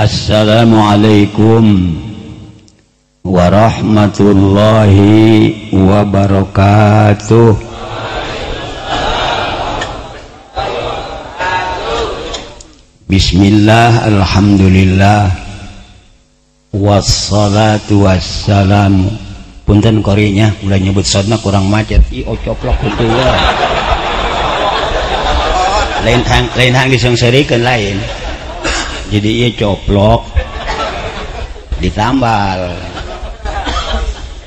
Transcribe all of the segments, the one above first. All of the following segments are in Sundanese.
Assalamualaikum warahmatullahi wabarakatuh. Bismillah, alhamdulillah, wassalatu wassalamu. Punten korinya, udah nyebut sodna kurang macet. Ih, oh coplok gitu ya. Lain hang disengserikan lain. Jadi iya coplok ditambal.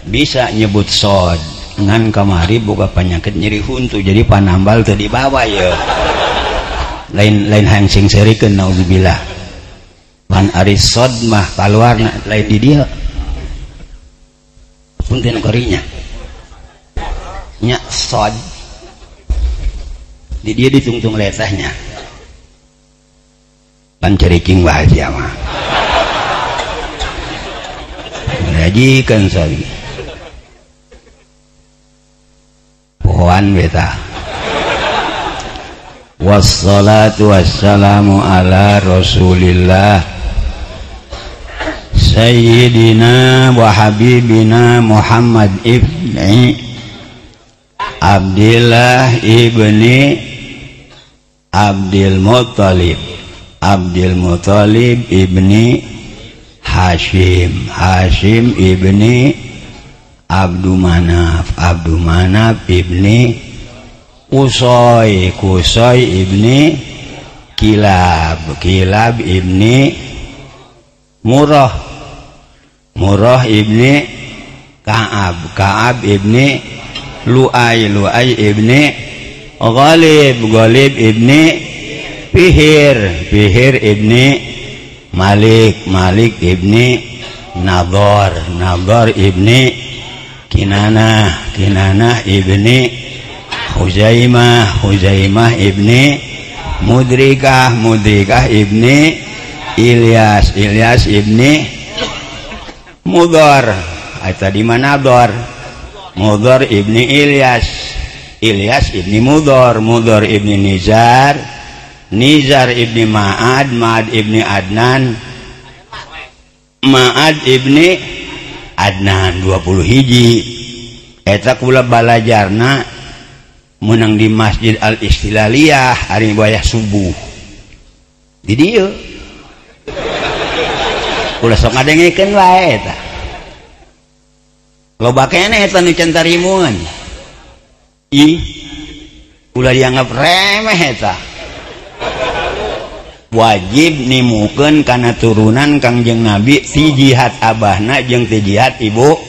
Bisa nyebut sod ngan kamari boga penyakit nyeri huntu, jadi panambal teu dibawa ya. Lain hang sing serikeun naudzubillah. Pan ari sod mah kaluarna lain di dieu. Punten korinya. Nya sod. Di dieu ditungtung letahnya. Pan ceriking wae sia mah. Ngajikeun sod. Pohoan beta. Wassalatu wassalamu ala rasulillah sayyidina wa habibina Muhammad ibni Abdillah ibni Abdul Muttalib, Abdul Muttalib ibni Hashim, Hashim ibni Abdu Manaf, Abdu Manaf ibni Qusay, Qusay ibni Kilab, Kilab ibni Murrah, Murrah ibni Ka'ab, Ka'ab ibni Lu'ay, Lu'ay ibni Ghalib, Ghalib ibni Fihir, Fihir ibni Malik, Malik ibni Nadhar, Nadhar ibni Kinanah, Kinanah ibni Huzaimah, Huzaimah ibni Mudrikah, Mudrikah ibni Ilyas, Ilyas ibni Mudhar. Eta di mana Dor? Mudhar ibni Ilyas, Ilyas ibni Mudhar, Mudhar ibni Nizar, Nizar ibni Ma'ad, Ma'ad ibni Adnan, Ma'ad ibni Adnan 20 hiji. Eta kula balajarna menang di Masjid Al-Istilaliyah hari wayah subuh. Di dieu. Kula sok ngadengekeun wae eta. Loba keneh eta nu can tarimuan. Ih, ulah dianggap remeh eta. Wajib nimukeun kana turunan Kangjeng Nabi ti jihad abahna jeung ti jihad ibu.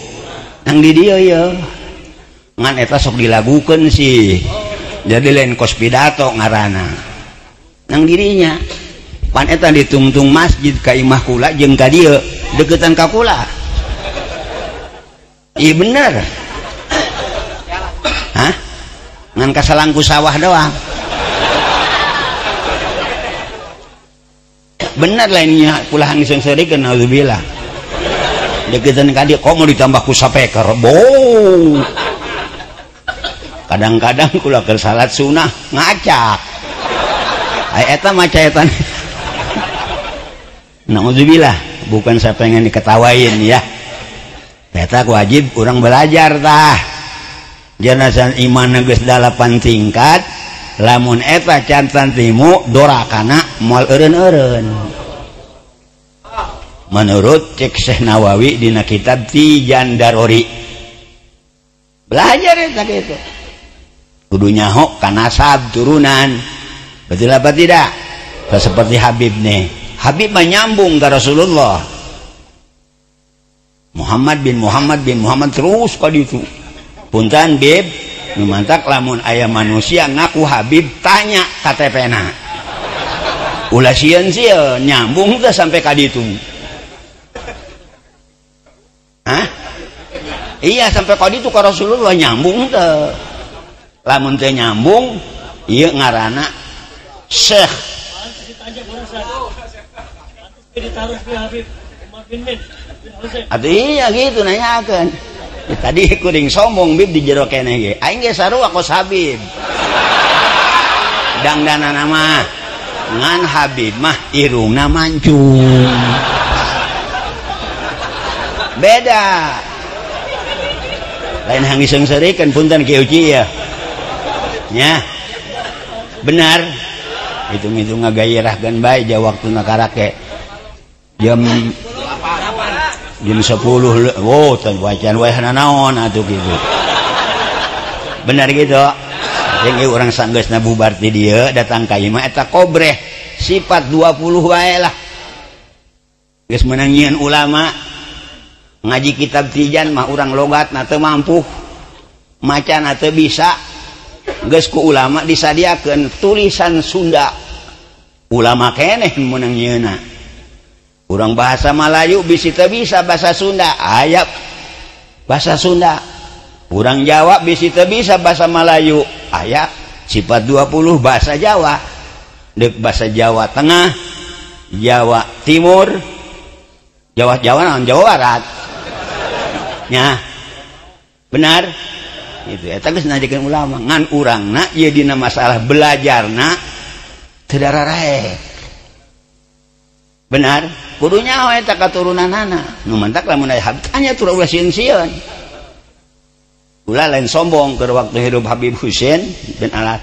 Nang di dieu ye. Ngan eta sok dilagukeun sih. Jadi lain kos pidato ngaranna. Nang dirinya. Pan eta ditungtung masjid ka imah kula jeung ka dieu, deukeutan ka kula. Iya bener. Hah? Ngan kasalangku sawah doang. Bener lainnya pulahan diseungseurikeun naudzubillah. Deukeutan ka dieu kok mau ditambah ku sapeker. Bo. Kadang-kadang kula keur salat sunah ngacak. Ai eta maca eta. Naudzubillah, bukan saya pengen diketawain ya. Eta wajib urang belajar tah. Janasan iman geus 8 tingkat, lamun eta can timu dorakana moal eureun-eureun. Menurut cek Syekh Nawawi dina kitab Tijan Darori. Belajar eta kitu. Kudu nyaho kana nasab turunan. Betul apa tidak? Seperti Habib nih. Habib menyambung ke Rasulullah. Muhammad bin Muhammad bin Muhammad terus ka ditu. Punten Bib, nu mantak lamun aya manusia ngaku Habib tanya KTP-na. Ulah sieun-sieun nyambung teh sampai ka ditu. Hah? Iya sampai ka ditu ka Rasulullah nyambung teh. Lamun teh nyambung ieu ngaranna Syekh. Atuh iya gitu nanyakeun. Ya, tadi kuring sombong Bib di jero keneh ge. Aing ge sarua kos Habib. Dangdanana mah. Ngan Habib mah irungna mancung. Beda. Lain hang diseungseurikeun punten Ki Uci ya. Nya. Benar. Hitung-hitung ngagairahkeun bae ja waktuna karake. Jam 10 oh teu wacan wae naon atuh kitu. Benar gitu. Jeung ieu urang sanggeusna bubar ti dieu datang ka imah eta kobreh sifat 20 wae lah. Geus meunang nyieun ulama ngaji kitab Tijan mah urang logatna teu mampu, macana teu bisa. Geus ku ulama disadiakeun tulisan Sunda. Ulama keneh meunang nyieunna. Urang bahasa Malayu bisi teu bisa bahasa Sunda, aya bahasa Sunda. Urang Jawa bisi teu bisa bahasa Malayu, aya sifat 20 bahasa Jawa. Deuk bahasa Jawa Tengah, Jawa Timur, Jawa Jawa naon Jawa Barat. Nya. Benar? Itu eta geus najikeun ulama. Ngan urangna ieu dina masalah belajarna teu dararae. Benar? Kudu nyaho eta katurunanana. Nu mantak lamun aya Habib tanya tur ulah sieun-sieun. Ulah lain sombong ke waktu hidup Habib Husein bin Alat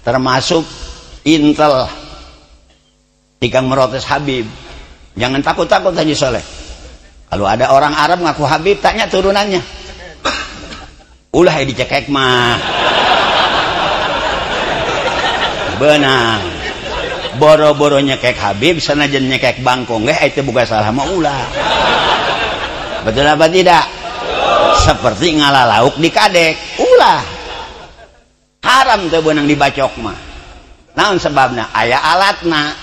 termasuk intel tikang merotes Habib. Jangan takut-takut Haji Soleh. Kalau ada orang Arab ngaku Habib, tanya turunannya. Ulah dicekek mah. Benang. Boro-boro nyekek Habib, sanajan nyekek bangkong ge itu bukan salah mah ulah. Betul apa tidak? Seperti ngalalauk di kadek, ulah. Haram teu beunang dibacok mah. Naon sebabna? Aya alatna.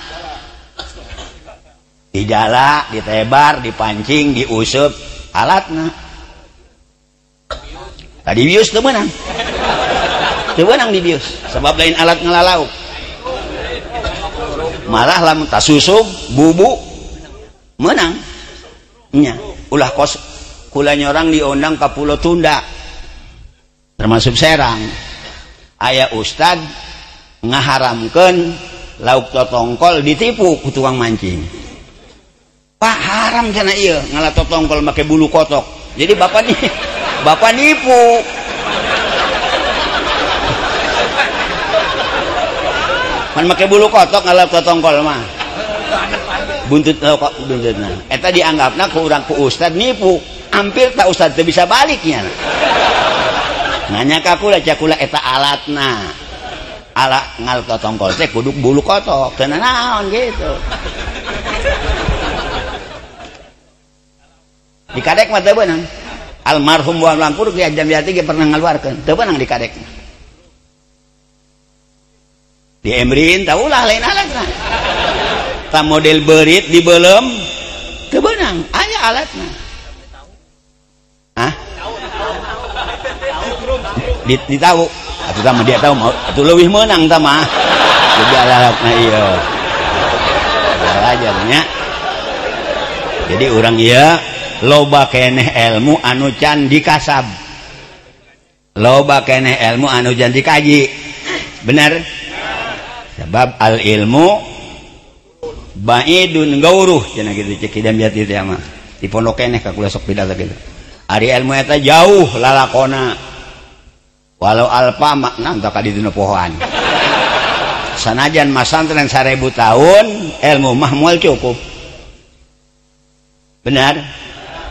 Dijala, ditebar, dipancing, diuseup, alatna. Tadi bius teu meunang. Teu meunang dibius, sebab lain alat ngalalauk. Malah lamun tasusub, bubu menang. Nya, ulah kos kula nyorang diundang ke Pulau Tunda. Termasuk Serang. Aya ustad ngaharamkeun lauk totongkol ditipu ku tukang mancing. Pak haram cenah ieu ngala totongkol make bulu kotok. Jadi bapak nih, bapak nipu. Man make bulu kotok ngala totongkol mah. Buntut kok buntutna. Eta dianggapna ku urang ku ustad nipu. Hampir tak ustad teu bisa baliknya. Nanya ka kula cak kula eta alatna. Alat ngal totongkol teh kudu bulu kotok. Teu naon gitu. Di kadek mah teu beunang. Almarhum Wan Langkur Kiai Jambiati ge pernah ngaluarkeun. Teu beunang di kadek. Di emrin tah ulah lain alatna. Ta model beurit dibeuleum teu beunang, aya alatna. Hah? Di tahu. Atuh tah mah dia tahu mau atuh leuwih meunang tah mah. Jadi alatna ieu. Belajarnya. Jadi urang ieu loba keneh ilmu anu can dikasab, loba keneh ilmu anu can dikaji. Benar? Sebab al ilmu baidun gauruh cenah kitu cek Hidam Jati teh mah. Di pondok keneh ka kula sok pidato kitu. Ari ilmu eta jauh lalakona. Walau alfa makna tah ka dituna pohoan. Sanajan masantren 1000 tahun ilmu mah moal cukup. Benar?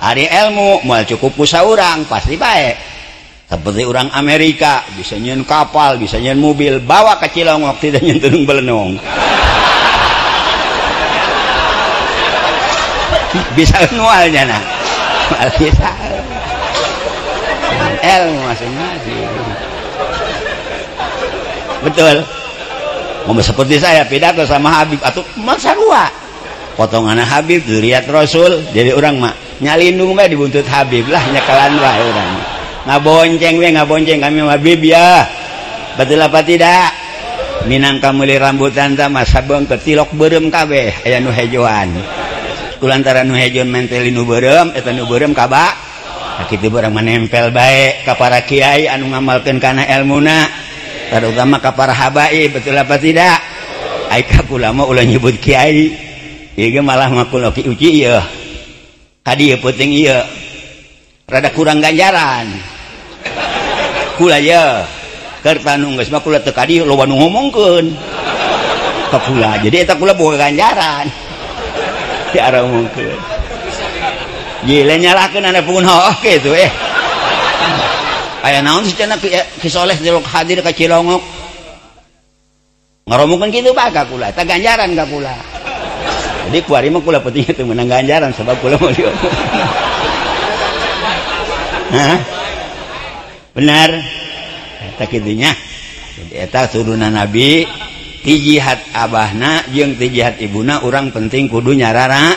Ari ilmu moal cukup ku saurang pasti bae. Seperti orang Amerika bisa nyeun kapal, bisa nyeun mobil, bawa ke Cilongok tidak nyeun tudung belenong. Bisa nualnya nah. Bisa. Ilmu masing-masing. Betul. Mau seperti saya pidato sama Habib atau masarua. Potongan Habib duriat Rasul, jadi orang mah nyalindung bae dibuntut Habib lah nyekelan wae urang. Ngabonceng we ngabonceng kami Habib ya. Betul apa tidak? Minangka meuli rambutan tah mah sabeung ketilok beureum kabeh aya nu hejoan. Kulantaran nu hejoan menteli nu beureum eta nu beureum kaba. Nah, kitu urang mah nempel bae ka para kiai anu ngamalkeun kana elmuna, terutama ka para habaib, betul apa tidak? Ai ka kula mah ulah nyebut kiai. Ieu ge malah makul Ki Uci ieu. Ka dieu penting ieu. Rada kurang ganjaran. Kula ye. Keur tanu geus mah kula teu ka dieu loba nu ngomongkeun. Ka kula. Jadi eta kula boga ganjaran. Di arah ngomongkeun. Gila nyalahkeun anda pun hooh kitu eh. Aya naon sih cenah Ki Soleh jelok hadir ka Cilongok. Ngaromongkeun kitu bae ka kula, eta ganjaran ka kula. Jadi kuari mah kula penting teu meunang ganjaran sebab kula mau diomong. Hah? Benar. Eta kitunya. Jadi eta turunan Nabi ti jihad abahna jeung ti jihad ibuna urang penting kudu nyarara.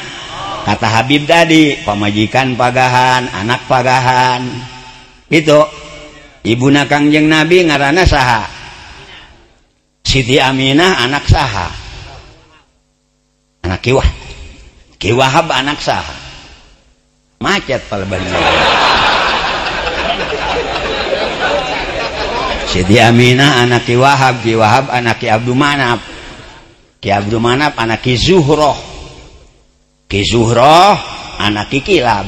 Kata Habib tadi, pamajikan pagahan, anak pagahan. Gitu. Ibuna Kangjeng Nabi ngaranna saha? Siti Aminah anak saha? Anak Ki Wahab. Ki Wahab anak saha? Macet palebana. Siti Aminah anak Ki Wahab, Ki Wahab anak Ki Abdul Manaf. Ki Abdul Manaf anak Ki Zuhroh. Ki Zuhroh anak Ki Kilab.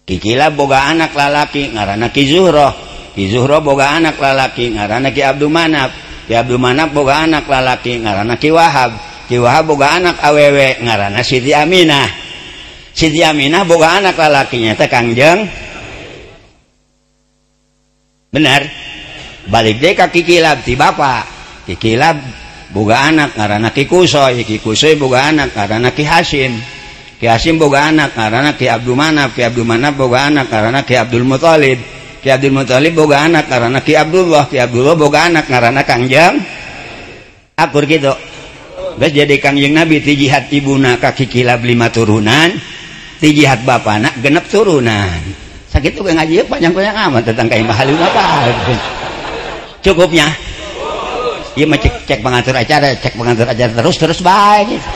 Ki Kilab boga anak lalaki ngaranna Ki Zuhroh. Ki Zuhroh boga anak lalaki ngaranna Ki Abdul Manaf. Ki Abdul Manaf boga anak lalaki ngaranna Ki Wahab. Ki Wahab boga anak awewe ngaranna Siti Aminah. Siti Aminah boga anak lalakinya teh Kangjeng. Benar. Balik deui ka Ki Kilab ti bapa. Ki Kilab boga anak ngaranna Ki Kusoy, Ki Kusoy boga anak ngaranna Ki Hasim. Ki Hasim boga anak ngaranna Ki Abdul Manaf, Ki Abdul Manaf boga anak ngaranna Ki Abdul Muthalib. Ki Abdul Muthalib boga anak ngaranna Ki Abdullah, Ki Abdullah boga anak ngaranna Kangjeng. Akur kitu. Geus jadi Kangjeng Nabi ti jihad ibuna ka Ki Kilab 5 turunan, ti jihad bapana 6 turunan. Sakitu ge ngaji panjang-panjang amat tentang ka Imah Halim apa. Cukupnya. Ieu mah cek pengatur acara, cek pengatur acara terus bae gitu.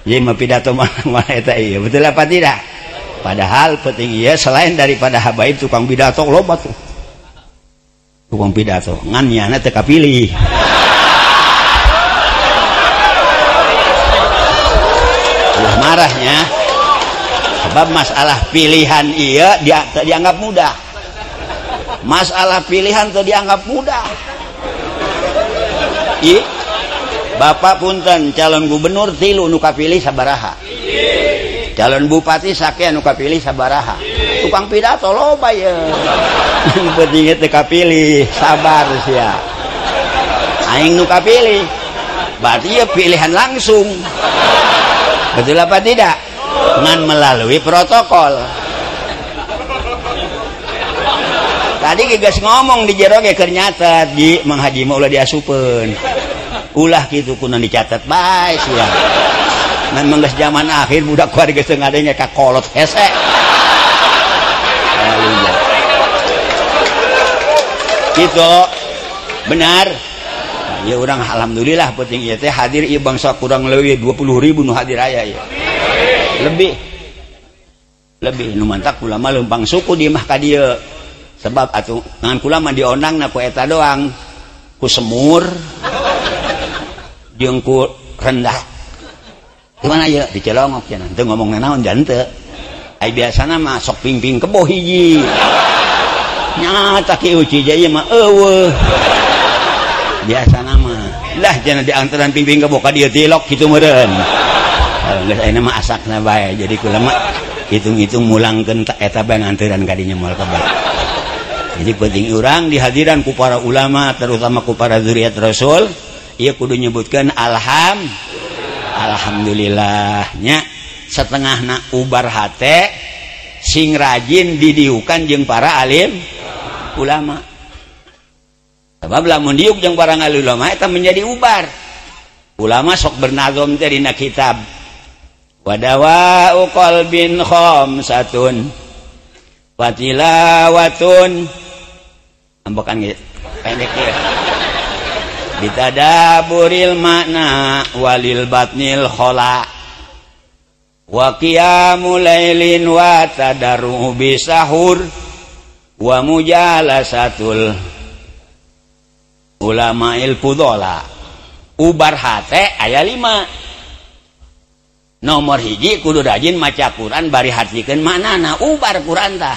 Ieu mah pidato mah eta ieu, betul apa tidak? Padahal penting ieu selain daripada habaib tukang pidato loba tuh. Tukang pidato ngan nyana teu kapilih. Ulah marahnya. Sebab masalah pilihan ieu dianggap mudah. Masalah pilihan teu dianggap mudah. I, Bapak punten calon gubernur 3 nu kapilih sabaraha. Calon bupati sakean nu kapilih sabaraha. Tukang pidato loba ye. Yang penting teu kapilih, sabar sia. Aing nu kapilih. Berarti ya pilihan langsung. Betul apa tidak? Ngan melalui protokol. Tadi geus ngomong di jero ge keur nyatet, Ji, Mang Haji mah ulah diasupeun. Ulah kitu kunan dicatet bae sia. Memang geus zaman akhir budak kuari geus teu ngadenge ka kolot hese. Gitu. Benar. Ya urang alhamdulillah penting ieu teh hadir ieu bangsa kurang leuwih 20.000 nu hadir aya ieu. Lebih. Lebih nu mantak kula mah leumpang suku di imah ka dieu. Sebab atuh ngan kula mah diondangna ku eta doang, ku semur jeung ku rendah. Di mana ieu? Di Cilongok cenah. Teu ngomong naon jan teu. Ai biasana mah sok pingping kebo hiji. Nyata Ki Uci ieu mah eueuh. Biasana mah lah cenah diantaran pingping kebo ka dieu tilok kitu meureun. Geus ayeuna mah asakna bae. Jadi kula mah hitung-hitung mulangkeun eta bae nganteran ka dinya moal kebal. Jadi penting orang dihadiran ku para ulama terutama ku para zuriat Rasul ieu kudu nyebutkeun alhamdulillahnya setengahna ubar hate sing rajin didiukan jeung para alim ulama. Sebab lamun diuk jeung para alim ulama eta menjadi ubar. Ulama sok bernazom teh dina kitab wadawa'u qalbin khamsatun watilawatun ambekan gitu pendek ya bitadaburil makna walil batnil khola wa qiyamul lailin wa tadarru bisahur wa mujalasatul ulama'il fudola. Ubar hate aya 5. Nomor hiji kudu rajin maca Quran bari hartikeun maknana ubar Quran tah.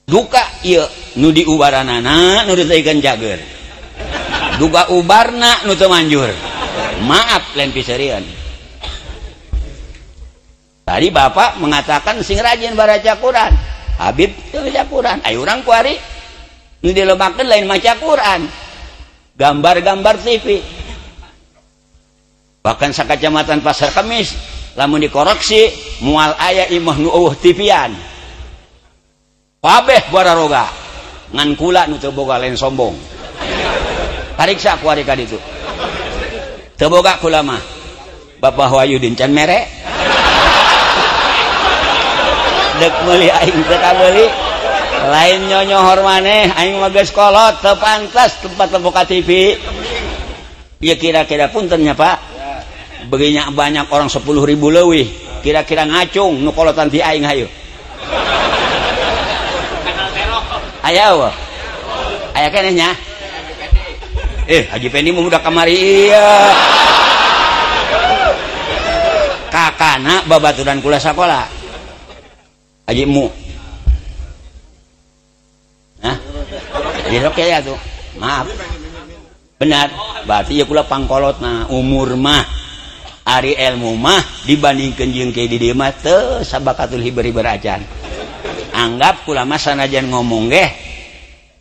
Duka ieu nu diubaranana nu diteikeun jager. Duka ubarna nu teu manjur. Maaf lain piseurieun. Tadi bapak mengatakan sing rajin baca Quran. Habib teu maca Quran. Ayo urang kuari nu dilobakeun lain maca Quran. Gambar-gambar TV. Bahkan sakacamatan Pasar Kemis lamun dikoreksi moal aya imah nu eueuh TV-an. Kabeh bararoga ngan kula nu teu boga lain sombong. Pariksa ku ari ka ditu. Teu boga kula mah. Bapak Wayudin can mere. Dek meuli aing teu kabeuli. Lain nyonyohor maneh aing mah geus kolot teu pantas tempat teu TV. Ya kira-kira punten nya Pak. Begini banyak orang 10.000 leuwih, kira-kira ngacung nu kolotan ti aing hayu. Aya eueuh. Aya keneh nya? Haji Pendi mah udah kamari ieu. Kakana babaturan kula sakola. Haji Mu. Hah? Jadi oke ya tuh. Maaf. Benar, berarti ya kula pangkolotna umur mah ari ilmu mah dibandingkeun jeung ke di dieu mah teu sabakatul hiber-hiber acan. Anggap kula mah sanajan ngomong ge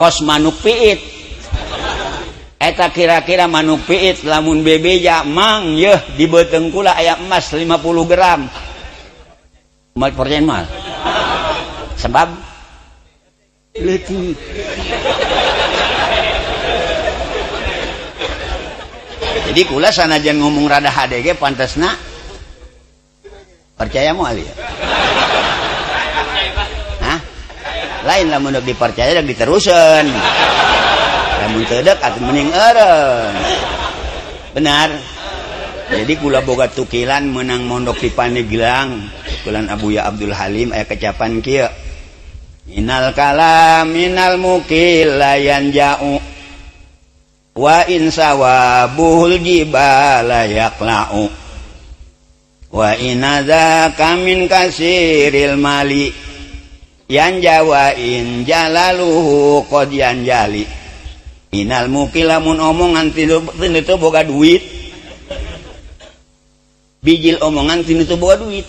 kos manuk piit. Eta kira-kira manuk piit lamun bebeja mang yeuh di beuteung kula aya emas 50 gram. Mal percaya mal. Sebab leutik. Jadi kula sanajan ngomong rada hade ge pantesna percaya moal ya. Hah? Lain lamun deuk dipercaya deuk diteruseun. Lamun teu deuk atuh mending eureun. Benar. Jadi kula boga tukilan menang mondok di Pandeglang, tukilan Abuya Abdul Halim aya kecapan kieu. Inal kalam minal mukil layan ja'u wa in sawabuhul jibala yaqla'u wa inadza min kasiril mali yanja wa in jalaluhu qad yanjali. Inal mukil lamun omongan tinu teu boga duit, bijil omongan tinu teu boga duit.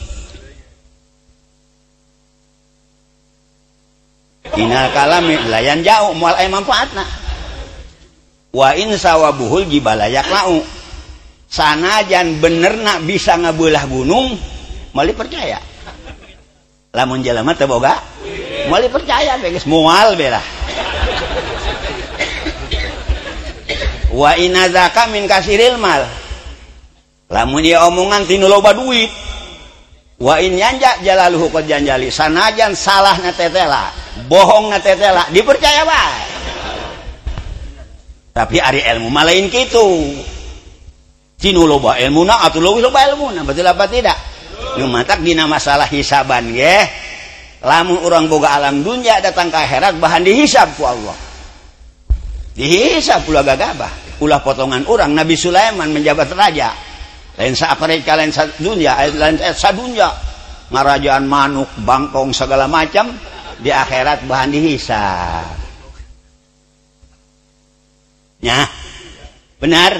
Inal kalam layan jauh moal aya manfaatna. Wa in sawabuhul jibala yaqla'u, sanajan benerna bisa ngabelah gunung moal percaya. Lamun jelema teu boga moal percaya geus moal belah. Wa inadzaka min kasiril mal, lamun ieu omongan tinu loba duit. Wa in yanja jalaluhu qad janjali, sanajan salahna tetela, bohongna tetela dipercaya bae. Tapi ari ilmu mah lain kitu. Tinu loba ilmuna atuh leuwih loba ilmuna, betul apa tidak? Nu matak dina masalah hisaban ge, lamun urang boga alam dunya datang ka akhirat bahan dihisab ku Allah. Dihisab ulah gagabah, ulah potongan urang. Nabi Sulaiman menjabat raja. Lain sa Afrika, lain sa dunya, lain sa dunya. Ngarajaan manuk, bangkong segala macam di akhirat bahan dihisab. Ya, benar.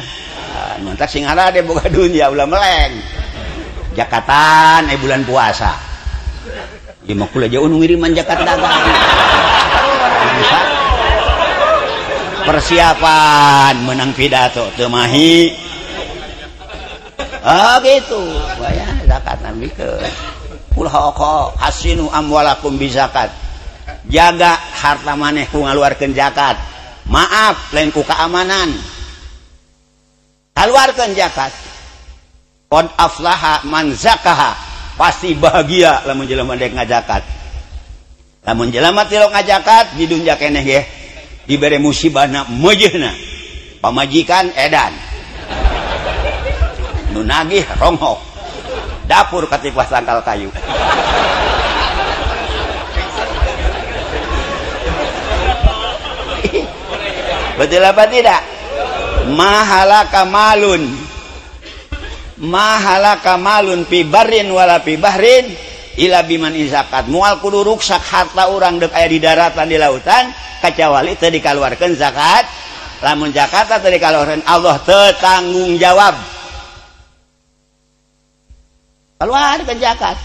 Mantak sing arade boga dunia ulah meleng. Jakatan bulan puasa. Ieu mah kula jauh nu ngiriman jakat dagang. Persiapan menang pidato teu mahi. Ah gitu. Waya zakat nambikeun. Ulah oko hasinu amwalakum bizakat. Jaga harta maneh ku ngaluarkeun zakat. Maaf lain ku keamanan. Keluarkan zakat. Qad aflaha man zakaha, pasti bahagia lamun jelema dek ngazakat. Lamun jelema tilok ngazakat di dunya keneh ge dibere musibahna meujeuhna. Pamajikan edan. Nu nagih ronghok. Dapur katipas tangkal kayu. Betul apa tidak? Mahalaka malun. Mahalaka malun fi barrin wala fi bahrin ila biman zakat. Moal kudu ruksak harta urang deuk aya di daratan di lautan kacawali teu dikaluarkeun zakat. Lamun zakat teu dikaluarkeun Allah teu tanggung jawab. Keluarkeun zakat.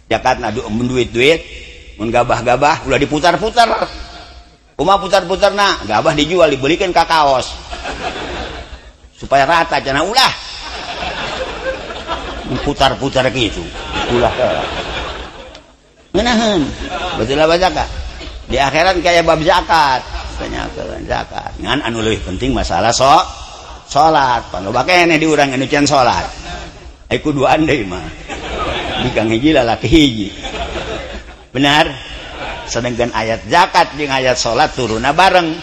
Zakatna mun duit-duit, mun gabah-gabah ulah diputar-putar. Kumaha putar-putarna? Gabah dijual dibelikeun ka kaos. Supaya rata cenah ulah. Putar-putar gitu. Ulah. Ngeunaheun. Betul apa zakat? Di akhirat kayak bab zakat. Tanyakeun zakat. Ngan anu leuwih penting masalah salat. Pan loba keneh di urang anu can salat. Ai kuduan deui mah. Bikang hiji lalaki hiji. Benar? Sedangkan ayat zakat jeung ayat salat turunna bareng.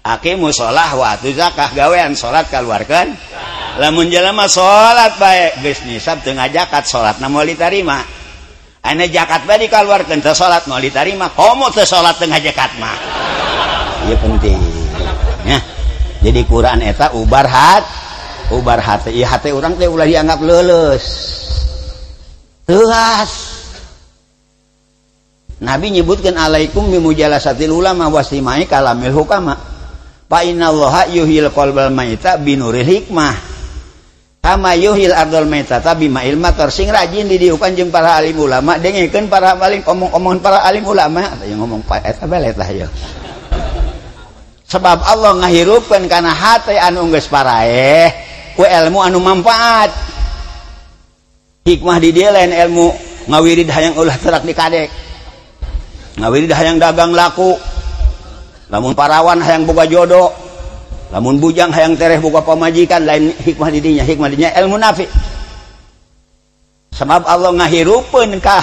Aqimu shalah wa atu zakah, gawean salat kaluarkeun. Lamun jelema salat bae geus nisab teu ngajakat salatna moal ditarima. Ane zakat bae dikaluarkeun teu salat moal ditarima, komo teu salat teu ngajakat mah. Ieu penting. Nya. Jadi Quran eta ubar hat, ubar hate. Ieu hate urang teh ulah dianggap leuleus. Teuas. Nabi nyebutkan alaikum bimujalasatil ulama wasimai kalamil hukama. Fa innallaha yuhyil qalbal maita binuril hikmah. Kama yuhyil ardal maitata bima'il matar. Sing rajin didiukan jeung para alim ulama, dengekeun para alim omong-omongan para alim ulama. Aya ngomong pa eta bae tah ieu. Sebab Allah ngahirupkeun kana hate anu geus paraeh ku ilmu anu manfaat. Hikmah di dieu lain ilmu ngawirid hayang ulah terak dikadek. Ngawirid hayang dagang laku. Lamun parawan hayang boga jodoh, lamun bujang hayang tereh boga pamajikan, lain hikmah didinya, hikmah didinya ilmu nafi. Sebab Allah ngahirupeun ka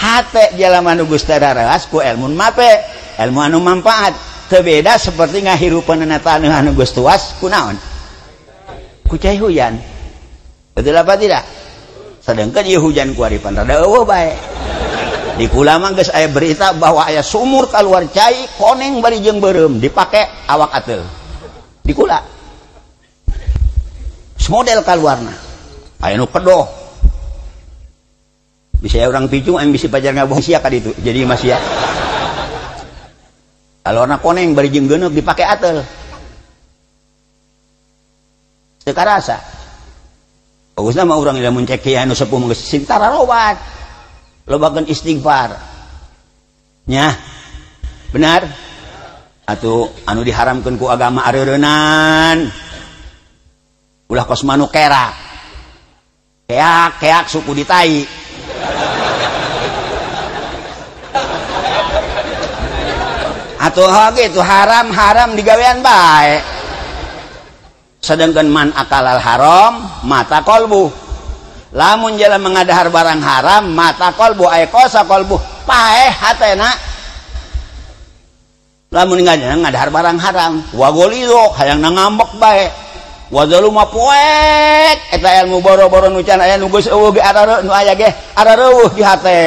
hate jalma nu geus tarareas ku ilmu mape, ilmu anu manfaat. Teu beda seperti ngahirupeunna taneuh anu geus tuas ku naon? Ku cai hujan. Betul apa tidak? Sedangkan ieu hujan ku aripan rada eueuh bae. Di kula mah geus aya berita bahwa aya sumur kaluar cai koneng bari jeung beureum dipake awak ateul. Di kula. Semodel kaluarna. Aya nu kedoh. Bisa urang picung aya bisi pajar ngabohong sia ka ditu. Jadi masih ya. Kaluarna koneng bari jeung geuneuk dipake ateul. Teu karasa. Bagusna mah urang lamun cek anu sepuh mah geus sing tararobat. Lobakeun istighfar. Nya. Benar? Atuh anu diharamkeun ku agama areureunnan. Ulah kos manu kerak. Keak-keak suku ditai. Atuh hage itu haram-haram digawean bae. Sedangkan man akalal haram mata kolbu. Lamun jalan mengadahar barang haram mata kolbu ay kosa kolbu paeh hatena. Lamun ngadahar barang haram wagolido hayang ngambek bae wazaluma poek eta ilmu boro-boro nu can aya nu geus eueuh ge arareuh nu aya ge arareuh di hate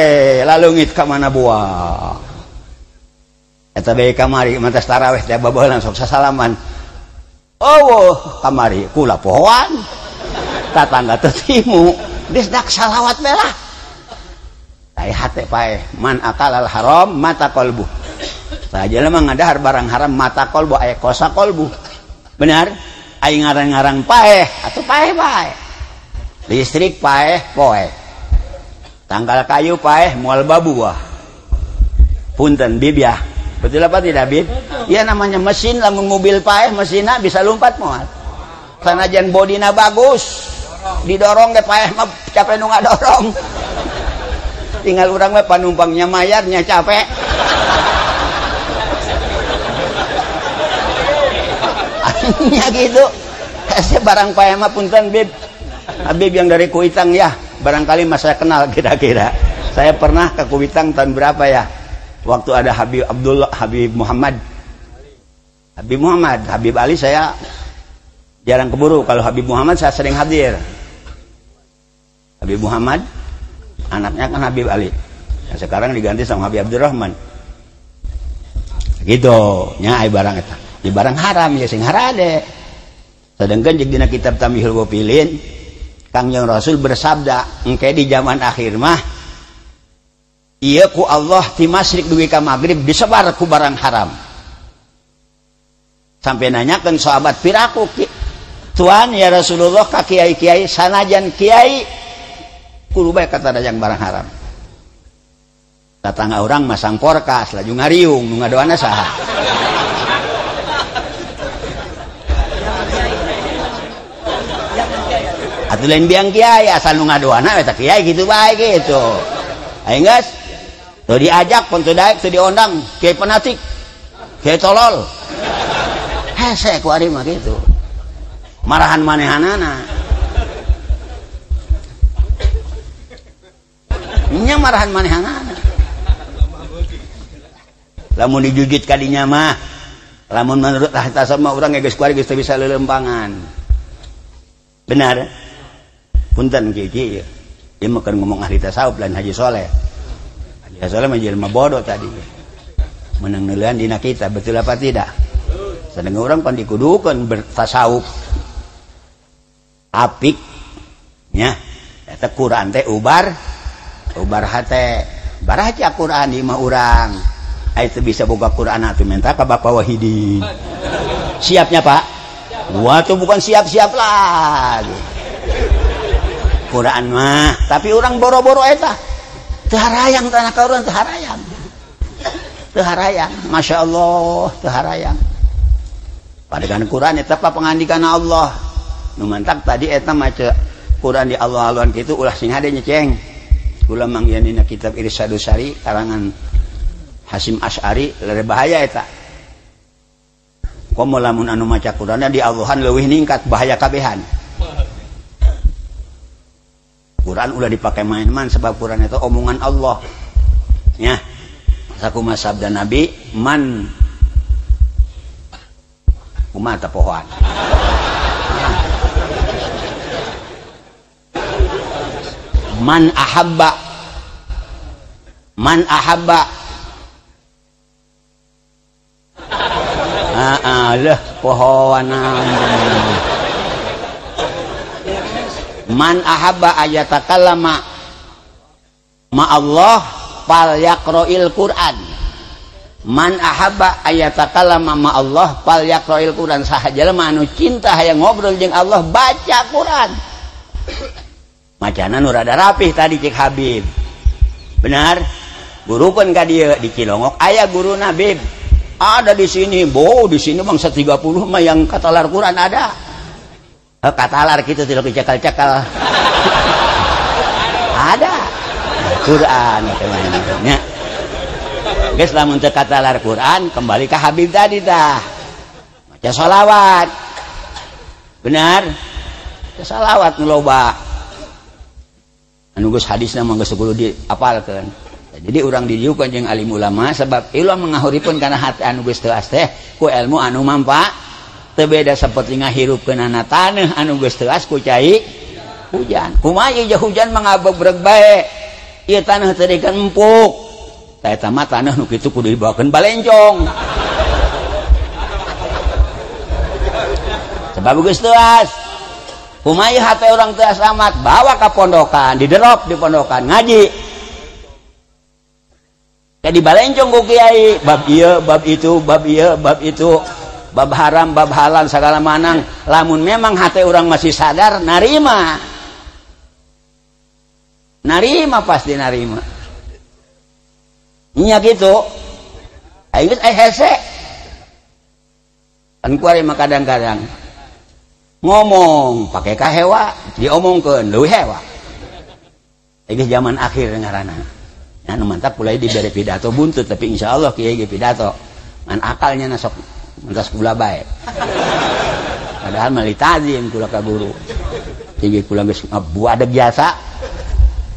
lalungit ka mana buah eta bae kamari mantas tarawih teh babaheula sok sasalaman eueuh kamari kula pohoan tatangga teu timu geus dak salawat bae lah tai hate paeh man akalal haram mata qalbu. Saja mah ngadahar barang haram mata qalbu aya kosa qalbu. Benar? Ai ngarang-ngarang paeh atuh paeh bae. Listrik paeh poe. Tanggal kayu paeh moal babuah. Punten bib ya. Betul apa tidak bib? Ya namanya mesin lamun mobil paeh mesinna bisa lompat moal. Sanajan bodina bagus didorong ge paeh mah capek nu ngadorong. Tinggal urang mah panumpangnya mayarnya capek. Ya gitu. Saya barang paeh mah punten bib. Habib yang dari Kuitang ya, barangkali mas saya kenal kira-kira. Saya pernah ke Kuitang tahun berapa ya? Waktu ada Habib Abdullah, Habib Muhammad. Habib Muhammad, Habib Ali saya jarang keburu. Kalau Habib Muhammad saya sering hadir. Habib Muhammad anaknya kan Habib Ali. Yang sekarang diganti sama Habib Abdurrahman. Gitu, nya ai barang eta. Di barang haram ya sing harade. Sedangkan jeung dina kitab Tamihul Ghafilin Kangjeng Rasul bersabda engke di zaman akhir mah ieu ku Allah ti masyrik dugi ka magrib disebar ku barang haram. Sampai nanyakeun sahabat piraku Tuhan ya Rasulullah ka kiai-kiai sanajan kiai kudu bae katarajang barang haram. Tatangga urang masang porkas laju ngariung nu ngadoana saha. Atuh lain biang kiai asal nu ngadoana eta kiai kitu bae kitu. Ayo geus teu diajak pun teu daek teu diondang kiai fanatik kiai tolol. Hese ku ari mah kitu. Marahan manehanana. Nya marahan manehanana. Lamun dijujit kadinya mah lamun menurut ahli tasawuf mah urang geus kuari geus teu bisa leuleumpangan. Benar? Punten kieu ieu mah keur ngomong ahli tasawuf lain Haji Soleh. Haji Soleh mah jelema bodoh tadi. Menang neuleuan dina kita betul apa tidak? Sedang orang pan dikudukeun bertasawuf. Apik nya eta Quran teh ubar ubar hate. Baraca Quran di mah urang. Ai teu bisa boga Quran atuh minta ka Bapak Wahidi. Siapnya Pak? Wah tuh bukan siap-siap lagi. Quran mah, tapi orang boro-boro eta. Teu harayang tanah ka urang teu harayang. Teu harayang, masyaallah, teu harayang. Padegan Quran eta pa pangandikan Allah. Nu mantak tadi eta maca Quran di Allah aluan kitu ulah sing hade nyeceng. Kula manggihan dina kitab Irsyadus Sari karangan Hasyim Asy'ari leuwih bahaya eta. Komo lamun anu maca Quran di Allahan leuwih ningkat bahaya kabehan. Quran ulah dipakai main-main sebab Quran itu omongan Allah. Ya. Sakumaha sabda Nabi man kumaha teh pohoan. Man ahabba man ahabba leh pohoan. Man ahabba ayatakallama ma Allah fal yaqra'il Quran. Man ahabba ayatakallama ma Allah fal yaqra'il Quran. Saha jelema anu cinta hayang ngobrol jeung Allah baca Quran. Macana nu rada rapih tadi cek Habib. Benar? Gurukeun ka dieu di Cilongok aya guru Habib. Ada di sini, bo di sini bangsa 30 mah yang katalar Quran ada. Katalar gitu tidak dicekal-cekal. Ada Quran teman-teman. Geus lamun teu katalar Quran kembali ke Habib tadi tah. Maca sholawat. Benar? Maca sholawat nu loba. Anu geus hadisna mah geus kudu diapalkeun. Jadi urang didiukeun jeung alim ulama sebab ieu mangahuripun kana hati anu geus teuas teh ku ilmu anu mampa. Teu beda saperti ngahirupkeunana taneuh anu geus teuas ku cai hujan. Kumaha ieu hujan mah ngabebreg bae. Ieu taneuh teh dikeun empuk. Tah eta mah taneuh nu kitu kudu dibawakeun balencong. Sebab geus teuas. Kumaha ieu hate urang teuas amat bawa ka pondokan, diderop di pondokan ngaji. Jadi balencong ku kiai, bab ieu, bab itu, bab ieu, bab itu. Bab haram, bab halal, segala manang. Lamun memang hati orang masih sadar, narima. Narima pasti narima. Nya gitu. Ayo geus hese. Kan kuari mah kadang-kadang ngomong pakai kahewa, diomongkeun leuwih hewa. Ieu zaman akhir ngaranna. Anu mantap mulai diberi pidato buntut tapi insyaallah kiai ge pidato. Ngan akalnya nasok mentas kula bae. Padahal mah litazim kula ka guru. Tinggi kula geus ngabuadeg biasa.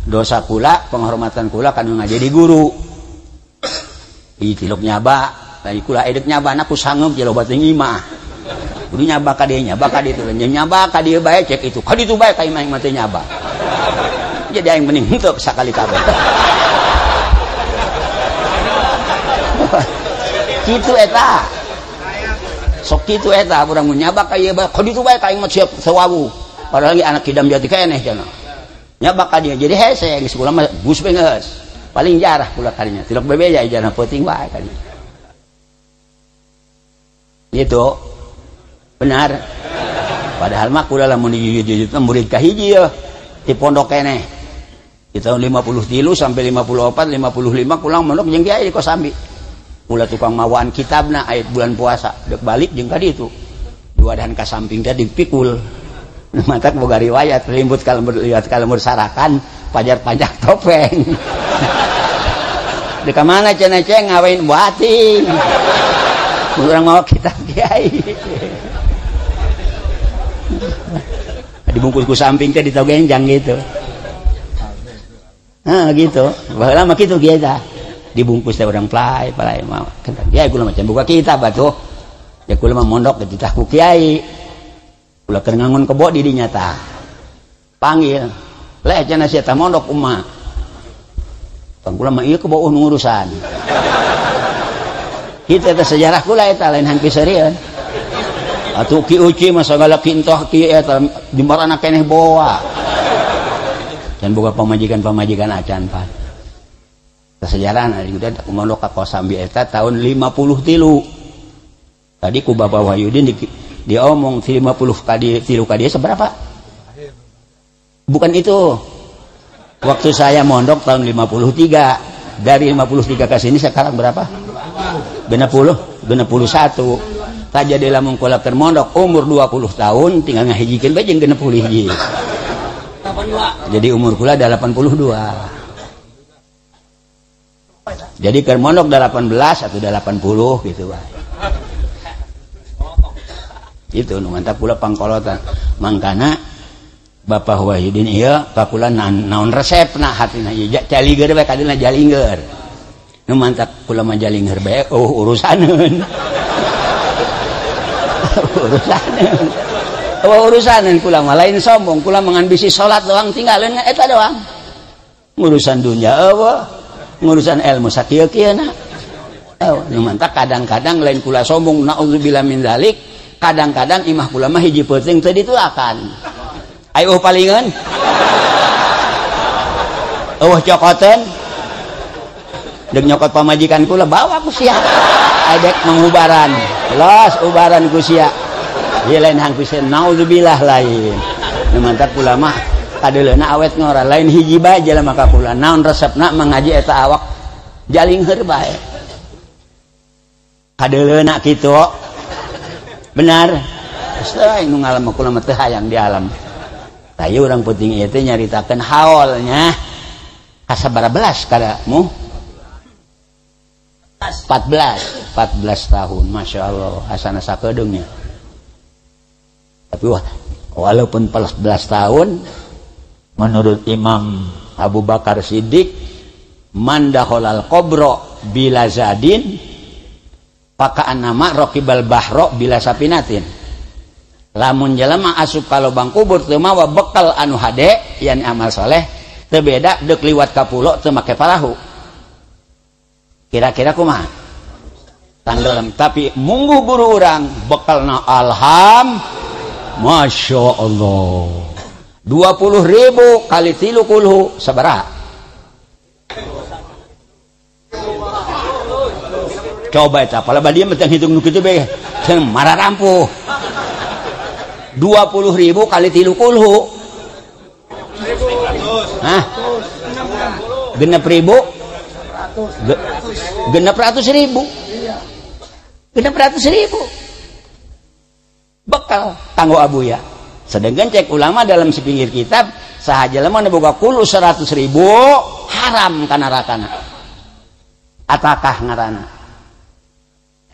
Dosa kula, penghormatan kula kanu ngajadi guru. Ih tilok nyaba, tadi kula edek nyaba na ku sangeup je loba teh imah. Kudu nyaba ka dieu, nyaba ka ditu, nyaba ka dieu bae cek itu. Ka ditu bae ka imah mah teh nyaba. Jadi aing mending henteu sakali kabeh. Kitu eta. Sok kitu eta urang mun nyabak ka ieu bae, kaditu bae ka aing mah siap sawawu. Padahal lagi anak kidam jati keneh cenah. Nyabak ka dia jadi hese geus kula mah gus bae geus. Paling jarah kula kadinya. Tilok bebeja jarah peuting bae kadinya. Gitu. Benar. Padahal mah kula lamun dijujut-jujut mah murid kahiji yeuh di pondok keneh. Di tahun 53 sampai 54, 55 kula mondok jeung kiai di Kosambi. Kula tukang mawaan kitabna aya bulan puasa, dek balik jeung ka ditu. Diwadahan ka samping teh dipikul. Matak boga riwayat limbut kalembur liwat kalembur sarakan pajar-pajak topeng. Di ka mana cenah ceng ngawein buating. Urang mawa kitab kiai. Dibungkus ku samping teh ditogenjang gitu. Nah gitu. Baheula mah kitu kiai tah. Dibungkus teh urang play play mah. Kiai kula mah can buka kitab atuh. Ya kula mah mondok dititah ku kiai. Kula keur ngangon kebo di dinya tah. Panggil. Leh cenah sia tah mondok kumaha. Tang kula mah ieu kebo ngurusan. Kitu eta sejarah kula eta lain hangpi seurieun. Atuh ki uci mah sagala kintoh ki eta jembarana keneh boa. Can boga pamajikan-pamajikan acan pan. Sejarahna udah aku mondok ka Kosambi eta tahun 53. Tadi ku Bapak Wahyudin diomong 50 kali tilu kali seberapa? Bukan itu. Waktu saya mondok tahun 53. Dari 53 ke sini sekarang berapa? 60, 61. Tak jadi lamun kula keur mondok umur 20 tahun tinggal ngahijikeun bae jeung 60 hiji. Jadi umur kula 82. Jadi keur mondok 18 atau 80 gitu bae. Itu nu mantap kula pangkolotan. Mangkana Bapak Wahyudin ieu ka kula naon resepna hatina ieu jaliger bae kadina jalingeur. Nu mantap kula mah jalingeur bae oh urusaneun. Urusaneun. Oh urusaneun kula mah lain sombong, kula mengambisi salat doang tinggalin eta doang. Ngurusan dunia eueuh, ngurusan ilmu sakieu-kieuna. Oh, nu mantap kadang-kadang lain kula sombong naudzubillah min dzalik, kadang-kadang imah kula mah hiji peuting teu ditulakan. Ayo palingan. Eueuh cokoteun. Deuk nyokot pamajikan kula bawa ku sia. Adek mengubaran. Los ubaran ku sia. Ieu lain hang pisan naudzubillah lain. Nu mantap kula mah kadeuleuna awet ngora lain hiji bae jelema ka kula. Naon resepna mangaji eta awak jalingeur bae. Kadeuleuna kitu. Benar. Geus nu ngalam kula mah teu hayang di alam. Tah ieu urang penting ieu teh nyaritakeun haolnya. Kasabaraha belas kadamu? 14 tahun, Masya Allah, asana sakedeungnya. Tapi wah, walaupun 14 tahun, menurut Imam Abu Bakar Siddiq, man dakhalal qabra bila zadin, pakaan nama raqibal bahro bila sapinatin. Lamun jelema asup ka lubang kubur teu mawa bekal anu hade, yani amal soleh, teu beda deuk liwat ka pulo teu make parahu. Kira-kira kumaha? Tanggelam. Tapi munggu guru urang bekalna alham, Masya Allah, 20.000 kali 3 kulhu sabaraha? Coba eta, pala badia mah teu ngitung nu kitu bae, cenah marah rampuh. 20.000 kali 3 kulhu. Hah? 6.000? 600.000. 600.000 bekal kanggo abuya. Sedangkan cek ulama dalam sepinggir kitab sahaja lemah boga kulu 100.000 haram kana rakana atakah ngarana.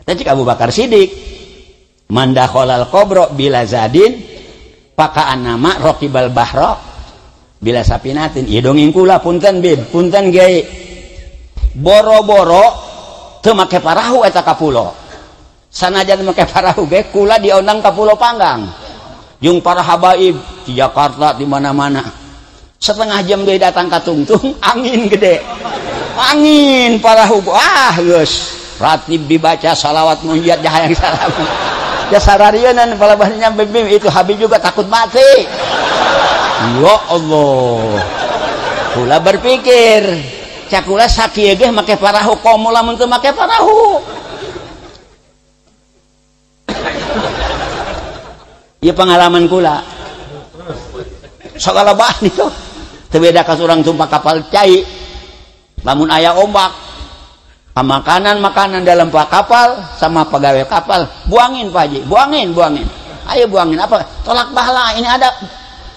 Eta cek Abu Bakar Siddiq man dakhalal qabra bila zadin pakaan nama raqibal bahra bila sapinatin. Ieu dongeng kula punten bib, punten kiai. Boro-boro teu make parahu eta ka pulo. Sanajan make parahu ge kula diondang ka Pulo Panggang. Jeung para habaib di Jakarta di mana-mana. Setengah jam deui datang ka tungtung, angin gede. Angin parahu ah geus. Ratib dibaca salawat munjat jahayang salam. Ya sararieun palebahnya bim itu Habib juga takut mati. Ya Allah. Kula berpikir, cakula sakieu ge make parahu komo lamun teu make parahu. Ieu pengalaman kula. Sagala bahan itu. Teu beda ka urang tumpak kapal cai. Lamun aya ombak, makanan-makanan dalam kapal sama pegawai kapal, buangin Pak Haji, buangin, buangin. Ayo buangin apa? Tolak bahla, ini ada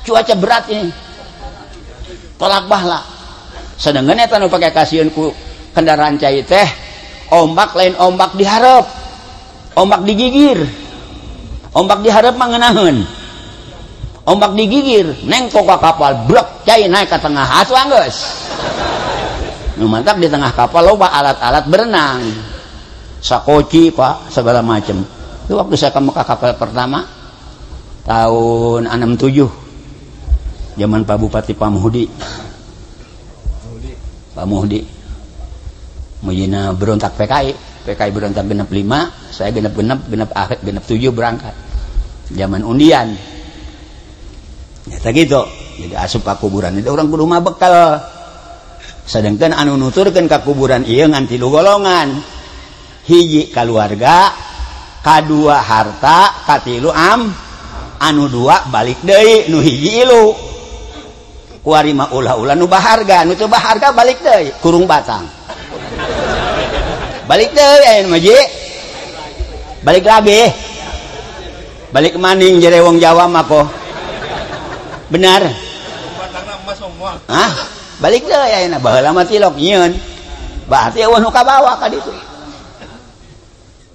cuaca berat ini. Tolak bahla. Sedangkan eta nu pake kasieun ku kendaraan cai teh, ombak lain ombak diharap. Ombak digigir. Ombak diharap mah ngeunaheun. Ombak digigir, nengkok ka kapal, blek cai naik ke tengah, atuh anggeus. Nu mantap di tengah kapal loba alat-alat berenang, sakoci Pak, segala macam. Itu waktu saya ke Mekah kapal pertama tahun 67, zaman Pak Bupati Pak Muhdi. Pak Muhdi mujina berontak PKI, PKI berontak genep 5, saya genep genep, genep akhir genep 7 berangkat. Zaman undian. Ya gitu. Jadi asup ka kuburan itu orang kudu mah bekal. Sedangkan anu nuturkeun ka kuburan ieu ngan tilu golongan. Hiji kaluarga, kadua harta, katilu am, anu dua balik deui, nu hiji ilu. Kuari mah ulah-ulah nu baharga, nu teu baharga balik deui, kurung batang. Balik deui aya nu mah ji. Balik lagi. Balik maning jere wong Jawa mah koh. Benar. Hah? Balik deui ayeuna baheula mah tilok nyieun. Berarti eueuh nu kabawa ka ditu.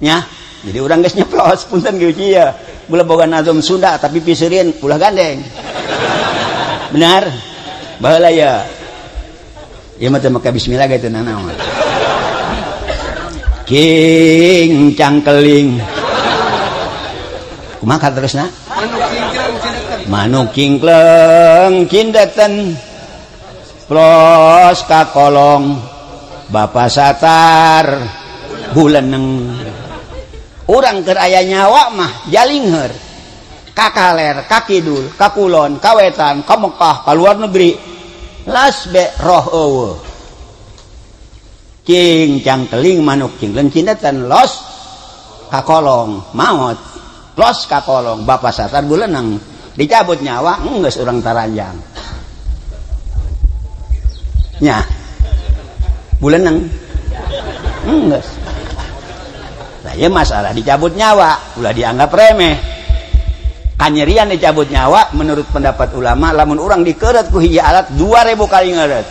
Nya, jadi urang geus nyeplos punten ge ieu. Ulah boga nazom Sunda tapi piseurieun ulah gandeng. Benar? Baheula ya. Ieu mah teu make bismillah ge teu nanaon. King cangkeling. Kumaha terusna? Manuk cingkleng cindeten. Plos kakolong Bapak Satar buleneng. Urang keur aya nyawa mah jalingher kakaler, kakidul, kakulon, kawetan, ka Mekah, ka luar negeri. Las be roh eueuh. Cing cangkeling manuk cingkleng cindeten los kakolong maot. Los kakolong Bapak Satar buleneng. Dicabut nyawa geus urang taranjang. Nya buleneng geus. Lah ieu masalah dicabut nyawa ulah dianggap remeh. Kanyerian dicabut nyawa menurut pendapat ulama lamun urang dikeureut ku hiji alat 2000 kali ngeureut.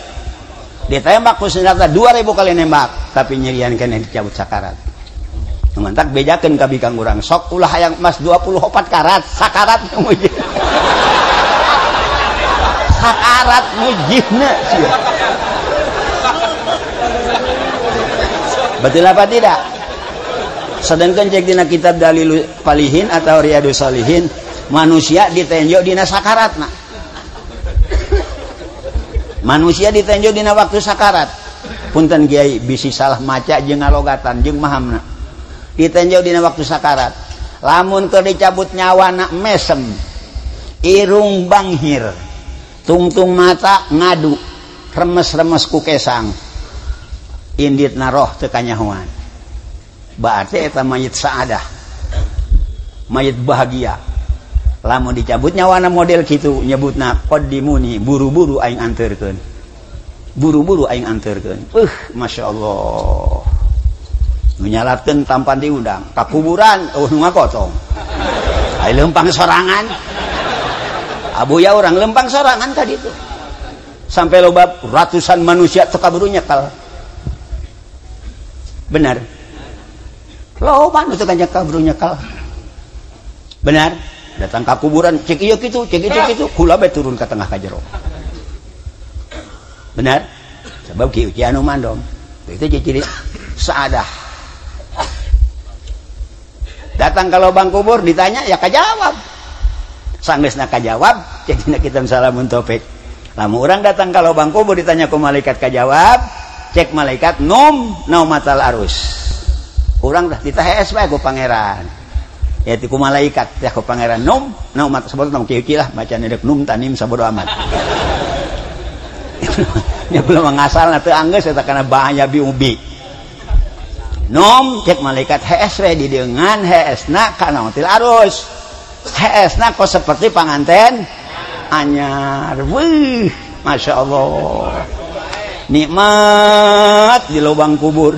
Ditembak ku senjata 2000 kali nembak, tapi nyerian keneh dicabut sakarat. Mantak bejakeun ka bikang urang sok ulah hayang emas 24 karat, sakarat mujih. Sakarat mujihna sia. Betul apa tidak? Sedangkan cek dina kitab Dalil Palihin atau Riyadus Salihin, manusia ditenjo dina sakaratna. Manusia ditenjo dina waktu sakarat. Punten kiai bisi salah maca jeung ngalogatan jeung mahamna. Ditenjo dina waktu sakarat. Lamun keur dicabut nyawana mesem, irung banghir, tungtung mata ngadu, remes-remes ku kesang. Inditna roh teu kanyahoan. Berarti eta mayit saadah, mayit bahagia. Lamun dicabut nyawana model kitu nyebutna qaddimuni, buru-buru aing anterkeun. Buru-buru aing anterkeun. Masya Allah. Nu nyalatkeun tampan diundang ka kuburan eueuh nu ngakotong. Ai lempang sorangan. Abuya urang lempang sorangan ka ditu. Sampai loba ratusan manusia teu kaburu nyekel. Benar. Loba nu teu kaburu nyekel. Benar. Datang ka kuburan cek ieu kitu, cek itu kitu, kula bae turun ka tengah ka jero. Benar? Sebab ki uci anu mandom. Itu ciri saadah. Datang ke lubang kubur ditanya ya kajawab. Sanggeusna kajawab, cek dina kitab Salamun Taufik. Lamun urang datang ke lubang kubur ditanya ku malaikat kajawab, cek malaikat num naumatal arus. Urang dah ditahes bae ku pangeran. Ya ti ku malaikat teh ku pangeran num, nah umat sabodo tong kieu lah bacaan deuk num tanim sabodo amat. Nya belum ngasalna teu anggeus eta kana bahaya bi ubi. Nom cek malaikat hees we di dengan heesna kana til arus. Heesna kok seperti panganten anyar. Wih, Masya Allah. Nikmat di lubang kubur.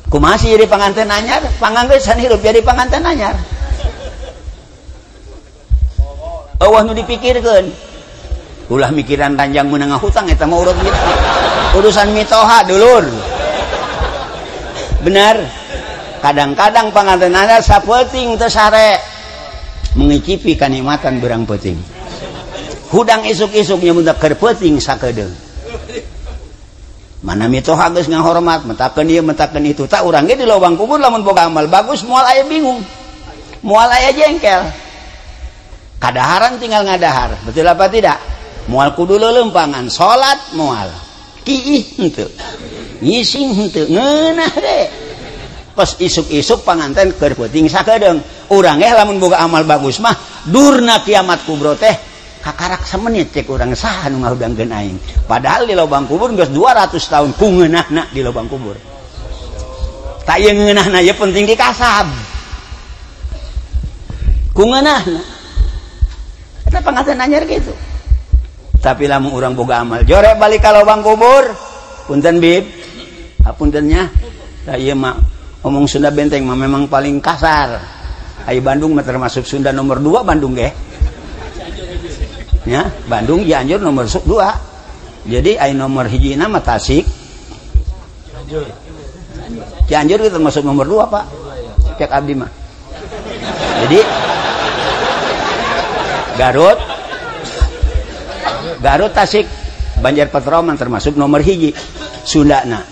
Kumaha sih jadi panganten anyar? Panganggesan hirup jadi panganten anyar. Eueuh nu dipikirkeun. Ulah mikiran ranjang meunang hutang eta mah urut urusan mitoha dulur. Benar. Kadang-kadang panganten anyar sapeuting teu sare. Mengicipi kanikmatan berang peuting. Hudang isuk-isuk nyemun keur peuting sakedeung. Mana mitoha geus ngahormat, mentakeun ieu mentakeun itu. Tak urang ge di lubang kubur lamun boga amal bagus moal aya bingung. Moal aya jengkel. Kadaharan tinggal ngadahar. Betul apa tidak? Moal kudu leuleumpangan, salat moal. Kiih henteu. Ngising henteu, ngeunah de. Pas isuk-isuk panganten keur peuting sakedeung. Urang ge lamun boga amal bagus mah durna kiamat kubro teh kakarak semenit cek urang saha nu ngahudangkeun aing. Padahal di lubang kubur geus 200 tahun ku ngeunahna di lubang kubur. Tak ieu ngeunahna ieu penting dikasab. Ku ngeunahna. Eta panganten anyar kitu. Tapi lamun urang boga amal jore balik ka lubang kubur, punten bib. Hapuntennya. Da ieu mah omong Sunda benteng mah memang paling kasar. Ai Bandung mah termasuk Sunda nomor 2 Bandung ge. Ya, Bandung Cianjur nomor 2. Jadi ai nomor hiji nama Tasik. Cianjur. Cianjur itu termasuk nomor 2, Pak. Cek abdi mah. Jadi Garut Garut Tasik Banjar Patroman termasuk nomor hiji Sundana.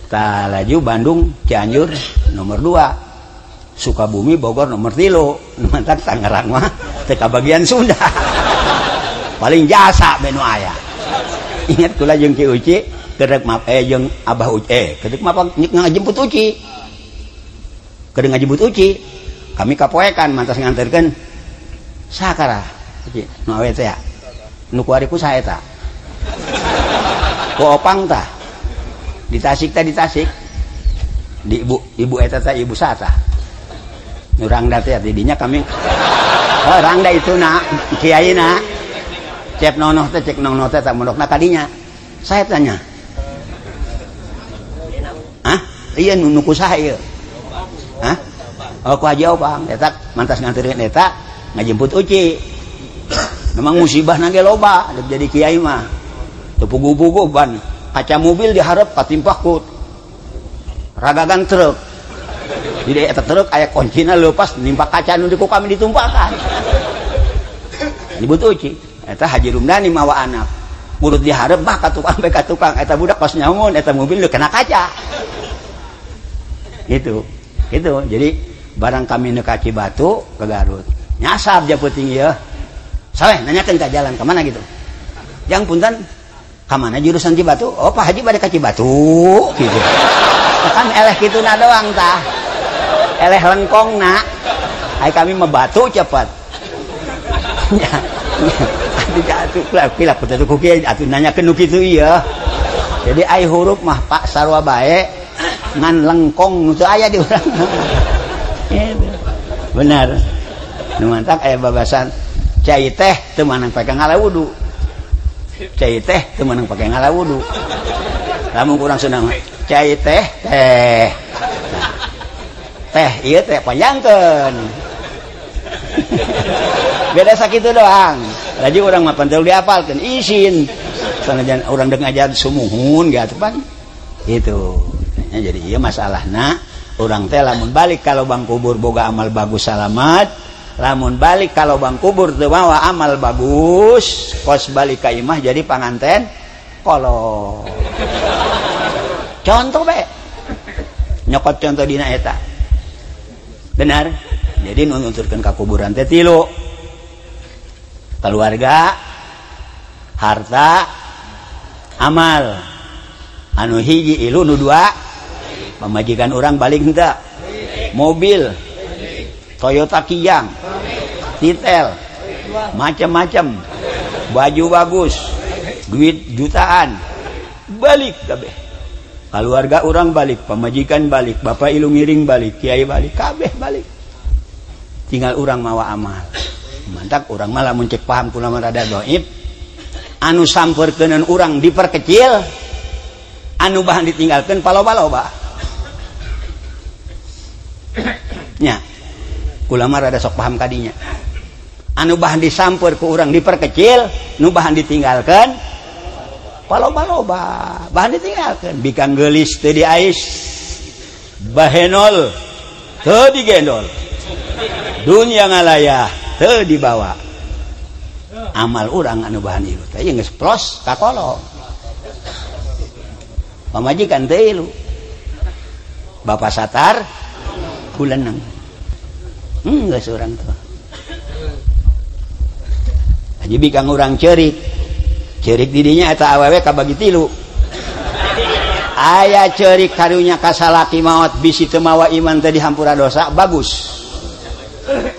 Talaju Bandung Cianjur nomor 2. Sukabumi Bogor nomor 3. Mantak Tangerang mah teu kabagian Sunda. Paling jasa benu aya. Ingat kula jeung Ki Uci kedek map jeung Abah Uci kedek map ngajemput Uci. Kedek ngajemput Uci. Kami kapoekan mantas nganterkeun sakara Uci nu awe teh ya. Nu kuari ku saha eta? Ku opang tah. Di Tasik teh di Tasik. Di ibu eta teh ibu saha tah? Nu rangda teh didinya kami. Oh rangda itu nak kiai nak. Cep nonoh teh cek nonoh teh tak mondokna kadinya. Saya tanya. Hah? Iya nu ku saha ieu? Hah? Oh ku Haji Opang eta mantas nganterkeun eta ngajemput Uci. Memang musibah nage loba jadi kiai mah. Teu puguh-puguh ban kaca mobil diharap katimpah ku ragagan truk. Jadi eta truk aya kuncina leupas nimpa kaca nu di ku kami ditumpakan. Nyebut Uci. Eta Haji Rumdani mawa anak. Mulut diharap bah ka tukang bae ka tukang eta budak pas nyamun eta mobil lu kena kaca. Gitu. Gitu. Jadi barang kami nu ka Cibatu ke Garut. Nyasab ja peuting ieu. Saleh nanyakeun ka jalan ka mana gitu. Jang punten ka mana jurusan Cibatu? Oh Pak Haji bade ka Cibatu gitu. Kan eleh kituna doang tah. Eleh lengkongna. Ai kami mah batu cepat. Atuh lah atuh ku kieu atuh nanyakeun nu kitu ieu. Jadi ai huruf mah Pak sarua bae ngan lengkong nu teu aya di urang. Gitu. Benar. Nu mantak aya babasan cai teh teu meunang pake ngala wudu. Cai teh teu meunang pake ngala wudu. Lamun kurang Sunda mah cai teh teh. Teh ieu teh panjangkeun. Beda sakitu doang. Laju urang mah penting diapalkeun isin. Sanajan urang deuk ngajar sumuhun gitu pan. Itu. Ya, jadi ieu masalahna urang teh lamun balik ka lubang kubur boga amal bagus salamat, lamun balik ka lubang kubur teu mawa amal bagus, kos balik ka imah jadi panganten kolot. Contoh bae. Nyokot contoh dina eta. Benar? Jadi nu nuturkeun ka kuburan teh tilu. Keluarga, harta, amal. Anu hiji ilu nu dua pamajikan urang balik henteu. Mobil Toyota Kijang, Titel, macam-macam, baju bagus, duit jutaan, balik kabeh. Keluarga orang balik, pamajikan balik, bapak ilu ngiring balik, kiai balik, kabeh balik. Tinggal orang mawa amal. Mantap orang malah muncik paham kula mah rada dhaif. Anu sampeurkeuneun urang diperkecil, anu bahan ditinggalkeun paloba-loba. Nya. Kula mah rada sok paham kadinya. Anu bahan disamper ku urang diperkecil, nu bahan ditinggalkeun paloba-loba, bahan ditinggalkeun. Bikang geulis teu diais, bahenol teu digendol, dunia ngalayah teu dibawa. Amal urang anu bahan ilu teh geus plos ka kolong. Pamajikan teu ilu. Bapak satar kuleneng. Geus urang tuh. Haji bikang urang ceurik. Ceurik didinya eta awewe kabagi tilu. Aya ceurik karunya ka salaki maot bisi teu mawa iman teh dihampura dosa bagus.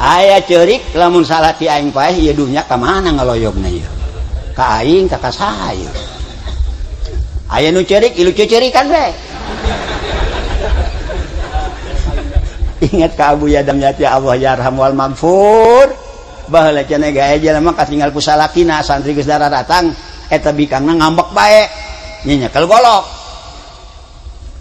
Aya ceurik lamun salaki aing paeh ieu dunya ka mana ngaloyogna ieu? Ka aing ka saha ieu? Aya nu ceurik ilu ceucerikan we. Ingat ka Abu Yadam ya Allah yarham wal magfur. Baheula cenah gae jelema katinggal ku salakina santri geus daratang eta bikangna ngambek bae. Nya nyekel golok.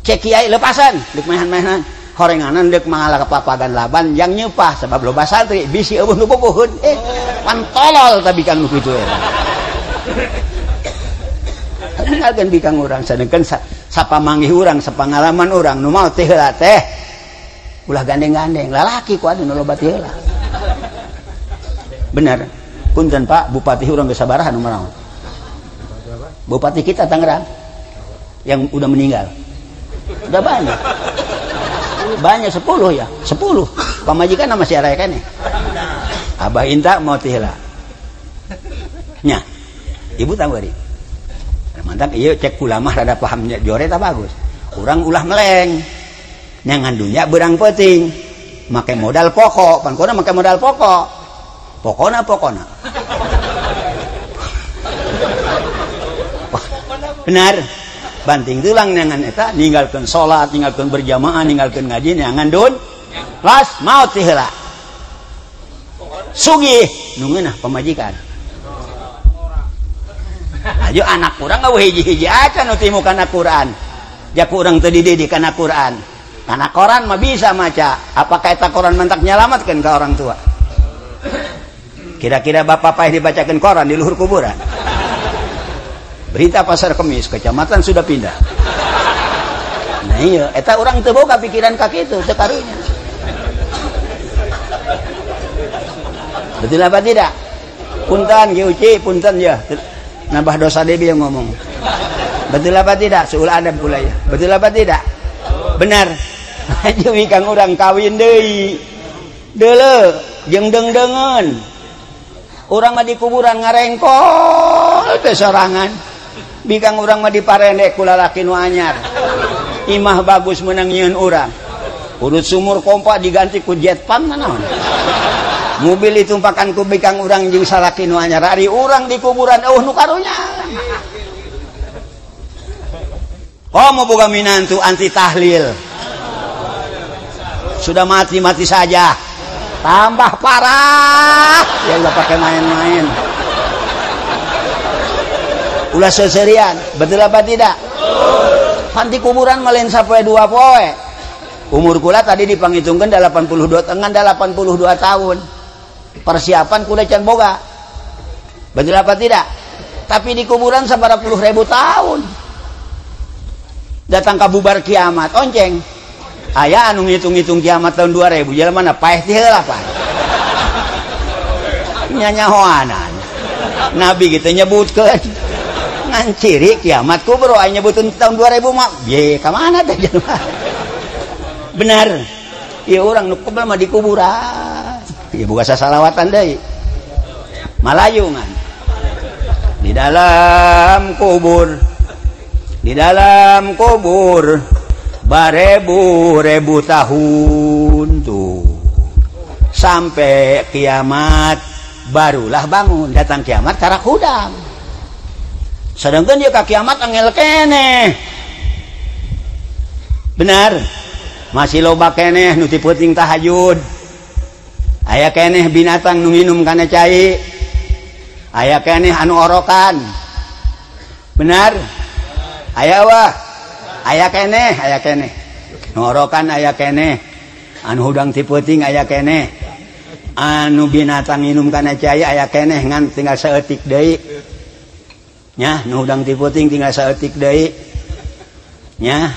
Cek kiai lepasan deuk maehan-maehan. Horenganan deuk mangalah papagan laban yang nyepah sebab loba santri bisi eueuh nu boboheun. Pan tolol ta bikang nu kitu eta. Tinggalkeun bikang urang sadengkeun sapamanggih urang sapangalaman urang nu maot teh heula teh. Ulah gandeng-gandeng lalaki ku anu loba teh heula. Benar. Punten Pak, bupati urang geus sabaraha nu maraon? Bupati kita Tangerang yang udah meninggal. Udah banyak. Banyak 10 ya, 10. Pamajikan sama si araya keneh. Abah Inta mau teh heula. Nya. Ibu tahu ari. Mantap ieu cek ulama rada pahamnya jore ta bagus. Urang ulah meleng. Nyangan dunya berang penting. Make modal pokok, pan kona make modal pokok. Pokona pokona. Benar. Banting tulang nyangan eta ninggalkeun salat, ninggalkeun berjamaah, ninggalkeun ngaji nyangan dun. Las maot teh heula. Sugih nu ngeunah pamajikan. Ayo anak urang eueuh hiji-hiji acan nu timu kana Quran. Jaku urang teu dididik kana Quran. Kana koran mah bisa maca. Apakah eta koran mentak nyalamatkeun ka orang tua? Kira-kira bapak paeh dibacakeun koran di luhur kuburan. Berita pasar Kemis, kecamatan sudah pindah. Nah iya, eta urang teu boga pikiran ka kitu, teu karunya. Betul apa tidak? Punten Ki Uci, punten ya. Nambah dosa debi yang ngomong. Betul apa tidak? Suul adab pula ya. Betul apa tidak? Benar. Aja kang urang kawin deui. Deuleu jeung deung-deungeun. Urang mah di kuburan ngarengkol teh sorangan. Bikang urang mah diparendek ku lalaki nu anyar. Imah bagus meunang nyieun urang. Urut sumur kompa diganti ku jet pump naon. Mobil ditumpakan ku bikang urang jeung salaki nu anyar. Ari urang di kuburan eueuh nu karunya. Oh mau boga minantu anti tahlil. Sudah mati-mati saja. Tambah parah. Ya udah pakai main-main. Ulah seserian, betul apa tidak? Panti kuburan malen sampai 2 poe. Umur kula tadi dipanghitungkeun 82 tengan 82 tahun. Persiapan kula can boga. Betul apa tidak? Tapi di kuburan sabaraha puluh ribu tahun. Datang ka bubar kiamat, onceng. Aya anu ngitung-ngitung kiamat tahun 2000, jelema mana paeh ti heula pan. Nyanyahoanan. Nabi gitu nyebutkeun. Ngan ciri kiamat kubro aya nyebutkeun tahun 2000 mah. Ye, ka mana teh jelema? Benar. Ieu urang nu kebel mah di kuburan. Ieu boga sasalawatan deui. Malayungan. Di dalam kubur. Di dalam kubur Barebu-rebu tahun tuh sampai kiamat barulah bangun. Datang kiamat karak hudang. Sedangkan dia ka kiamat angel keneh. Benar, masih loba keneh nu ti peuting tahajud. Aya keneh binatang nu minum kana cai. Aya keneh anu orokan. Benar? Aya wah. Aya keneh, aya keneh. Nu orokan aya keneh. Anu hudang ti peuting aya keneh. Anu binatang minum kana cai aya keneh ngan tinggal saeutik deui. Nya, nu hudang ti peuting tinggal saeutik deui. Nya.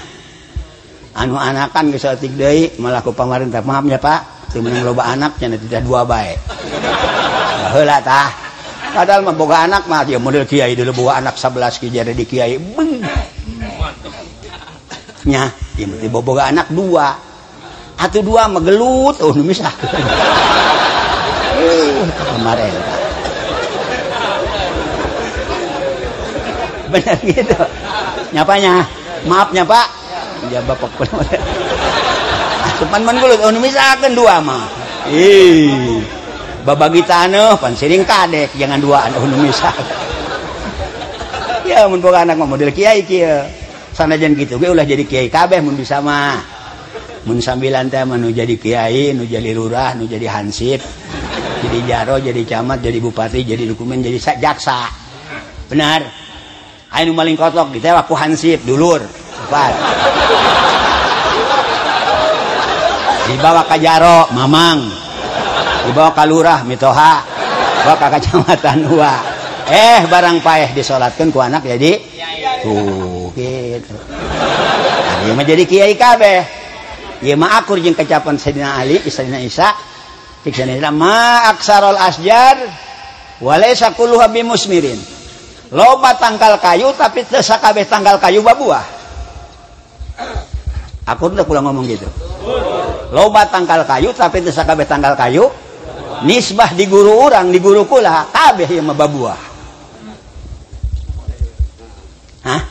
Anu anakan geus saeutik deui malah ku pamarentah maaf nya Pak, teu meunang loba anak cenah tidak dua bae. Heula tah. Padahal mah boga anak mah ya model kiai dulu boga anak 11 ki jadi di kiai. Beng. Nya, ieu mah boga anak 2. Atuh 2 mah gelut oh nu misahkeun. Pamarentah. Benar gitu. Nyapanya? Maafnya Pak. Ya bapak asupan man gelut oh nu misahkeun 2 mah. Ih. Babagi taneuh pan siring kadek jangan duaan oh nu misahkeun. Ya mun boga anak mah model kiai kieu. Sanajan kitu ge ulah jadi kiai kabeh mun bisa mah. Mun sambilan teh mah nu jadi kiai, nu jadi lurah, nu jadi hansip, jadi jaro, jadi camat, jadi bupati, jadi dokumen, jadi jaksa. Benar. Aya nu maling kotok ditewak ku hansip dulur. Cepat. Dibawa ka jaro mamang. Dibawa ka lurah mitoha. Bawa ka kecamatan dua. Barang paeh disolatkeun ku anak jadi tuh gitu. Nah, ieu mah jadi kiai kabeh. Ieu mah akur jeung kecapan Sayyidina Ali, Sayyidina Isa. Cik Sayyidina ma aksarul asjar walaysa kulluha bimusmirin. Loba tangkal kayu tapi teu sakabeh tangkal kayu babuah. Aku udah pulang ngomong gitu. Loba tangkal kayu tapi teu sakabeh tangkal kayu nisbah di guru urang, di guru kula kabeh ieu mah babuah. Hah?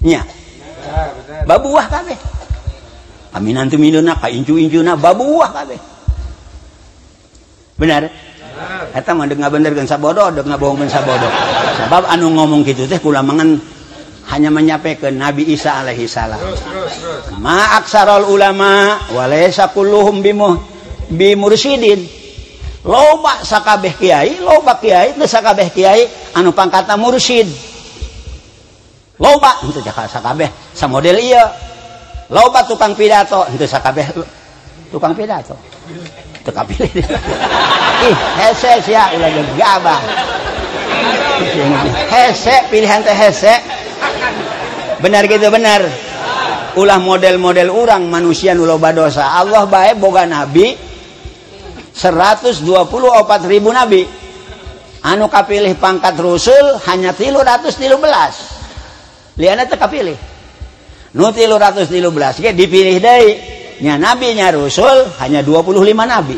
Nya. Babuah kabeh. Aminan tu minuna ka incu-incuna babuah kabeh. Benar? Eta mah deuk ngabenerkeun sabodo, deuk ngabohongkeun sabodo. Sebab anu ngomong kitu teh kula mangan hanya menyampaikan Nabi Isa alaihi salam. Ma aksarul ulama walaysa kulluhum bimursidin. Loba sakabeh kiai, loba kiai teu sakabeh kiai anu pangkatna mursid. Loba henteu sakabeh samodel ieu. Loba tukang pidato henteu sakabeh tukang pidato. Teu kapilih. Ih, hese sia ulah gegabah. Hese pilihan teh hese. Benar gitu benar. Ulah model-model urang manusia nu loba dosa. Allah bae boga nabi 124.000 nabi. Anu kapilih pangkat rusul hanya 313. Liana teu kapilih. Nu 313 ge dipilih deui. Nya nabi nya rusul hanya 25 nabi.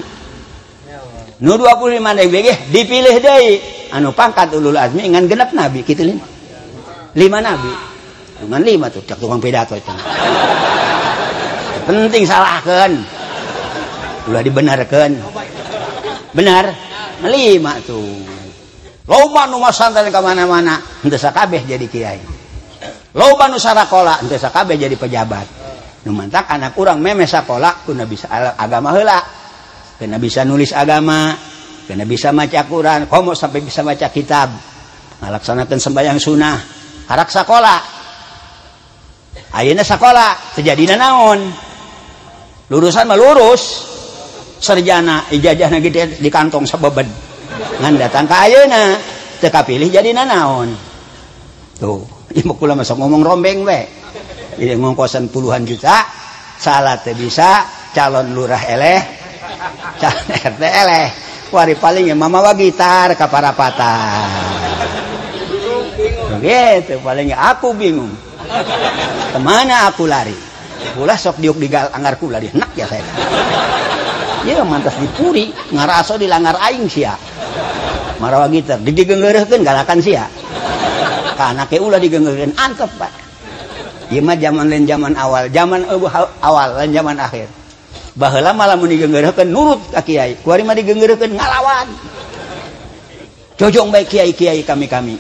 Nu 25 nabi ge dipilih deui. Anu pangkat ulul azmi ngan genep nabi kitu 5. 5 nabi. Dengan 5 tuh cak tukang pidato itu. Penting salahkeun. Ulah dibenarkeun. Benar? 5 tuh. Loba nu masantren ka mana-mana, henteu sakabeh jadi kiai. Loba nu sarakola, henteu sakabeh jadi pejabat. Nu mantak anak urang memeh sakola kuna bisa agama heula. Kena bisa nulis agama, kena bisa maca Quran, komo sampai bisa baca kitab. Ngalaksanakeun sembahyang sunah, harak sakola. Ayeuna sakola terjadina naon? Lulusan mah lurus. Sarjana ijazahna gede di kantong sabebed. Ngan datang ka ayeuna teu kapilih jadina naon? Tuh, ieu mah kula mah sok ngomong rombeng we. Jadi ngongkosan puluhan juta, salah teu bisa, calon lurah eleh, calon RT eleh. Wari paling ya mamawa gitar ka parapatan. Begitu paling ya aku bingung. Kemana aku lari? Ulah sok diuk digal anggar kula dihenak ya saya. Ya mantas dipuri, ngaraso dilanggar aing sia. Marawa gitar digenggeureurkeun galakan sia. Ka anake ulah digenggeureurkeun antep Pak. Ieu mah zaman lain zaman awal, zaman awal lain zaman akhir. Baheula mah lamun digeunggeureun nurut ka kiai, kuari mah digeunggeureun ngalawan. Jojong bae kiai-kiai kami-kami.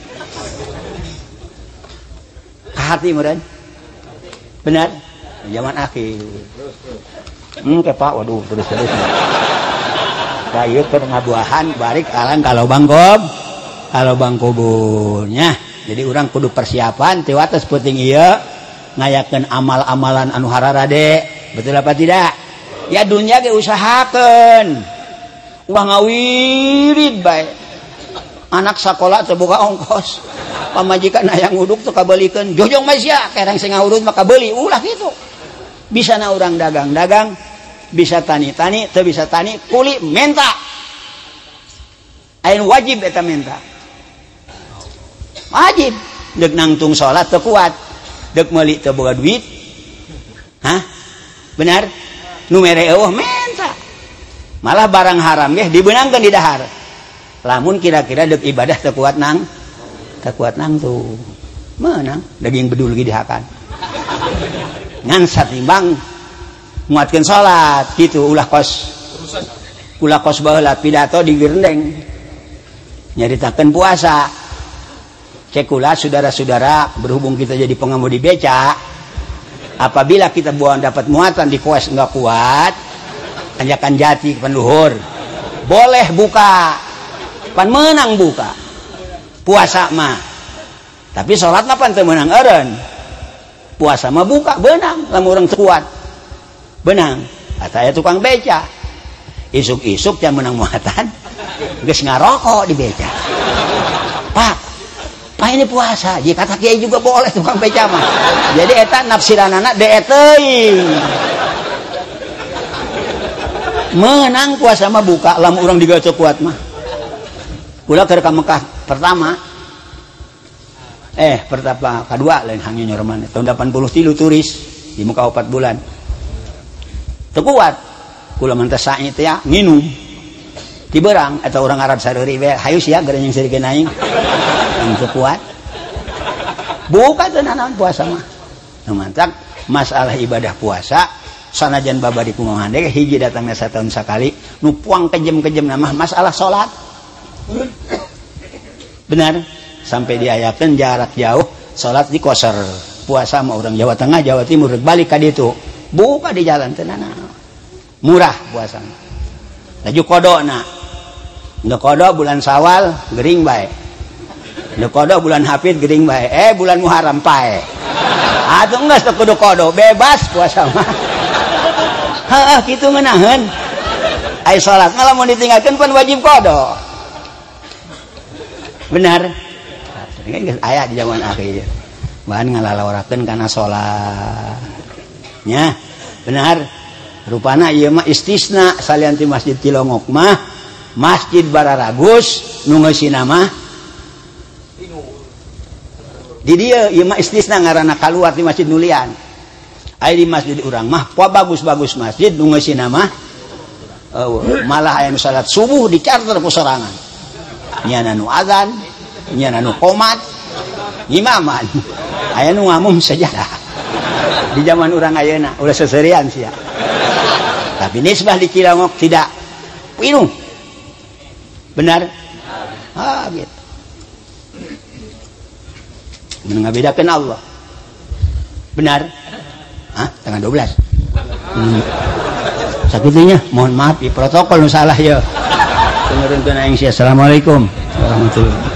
Kahati meureun. Benar? Zaman akhir. Ke Pak, waduh terus-terus. Ka ieu keur ngabuahan balik alang ka lobang ka lobang kuburnya. Jadi urang kudu persiapan ti wates penting ieu ngayakeun amal-amalan anu hararade. Betul apa tidak? Ya dunia ge usahakeun. Ulah ngawirid bae. Anak sakola teu boga ongkos. Pamajikan hayang uduk teu kabelikeun. Jojong mah sia, kereng sing ngahurut mah kabeli. Ulah kitu. Bisa na urang dagang-dagang, bisa tani-tani, teu bisa tani, kuli menta. Aya wajib eta menta. Wajib. Deuk nangtung salat teu kuat. Deuk meuli teu boga duit. Hah? Benar? Nu mere eueuh menta. Malah barang haram ge dibeunangkeun di dahar. Lamun kira-kira deuk ibadah teu kuat nang, teu kuat nang tuh. Meunang daging bedul ge dihakan. Ngan satimbang nguatkeun salat kitu ulah kos baheula pidato di gerendeng. Nyaritakeun puasa. Cek kula saudara-saudara, berhubung kita jadi pengemudi beca, apabila kita buang dapat muatan di koes enggak kuat, anjakan jati ke luhur, boleh buka, pan menang buka, puasa mah, tapi sholat mah pan teu meunang eureun, puasa mah buka beunang, lamun urang teu kuat, beunang, ataya tukang beca, isuk-isuk can meunang muatan, geus ngarokok di beca, Pak. Pak ini puasa, jika kata kiai juga boleh tukang beca mah. Jadi eta nafsiranana deet teuing. Menang puasa mah buka, lamun urang digawe teu kuat mah. Kula keur ka Mekah pertama. Pertama kadua lain hangnya nyorman. Tahun 83 turis di Mekah 4 bulan. Teu kuat. Kula mah teh sa'i teh ya nginum. Ti beurang eta urang Arab sareuri we, hayu sia geureunyeng sirikeun aing. Teu kuat. Buka teu nanaon puasa mah. Nu mantak masalah ibadah puasa sanajan babari kumaha deui hiji datangna satahun sakali nu puang kejem-kejem mah masalah salat. Benar? Sampai diayakeun jarak jauh salat di koser. Puasa mah urang Jawa Tengah, Jawa Timur balik ka ditu. Buka di jalan teu nanaon. Murah puasa mah. Laju kodona. Nu kodo bulan Sawal gering bae. Nu kodo bulan Hafid gering bae. Bulan Muharram pae. Atuh geus teu kudu kodo, bebas puasa mah. Heeh, kitu ngeunaheun. Ai salat mah lamun ditinggalkeun pan wajib kodo. Benar? Geus aya di zaman akhir. Bahan ngalalaorakeun kana salat. Nya, benar. Rupana ieu mah istisna salian ti Masjid Cilongok mah Masjid Bararagus nu ngeusina mah di dieu ieu mah istisna ngaranna kaluar ti Masjid Nulian. Aya di masjid urang mah poa bagus-bagus masjid nu ngeusina mah malah aya nu salat subuh di charter ku sorangan. Nyana nu azan, nyana nu qomat, ngimaman. Aya nu ngamum sejarah. Di zaman urang ayeuna ulah seserian sia. Tapi nisbah di Cilongok tidak pinuh. Benar? Ah gitu. Mengabedakan Allah. Benar? Hah? Tanggal 12. Sakitunya, mohon maaf ya protokol nu salah ya. Dengerin aing sia. Assalamualaikum warahmatullahi.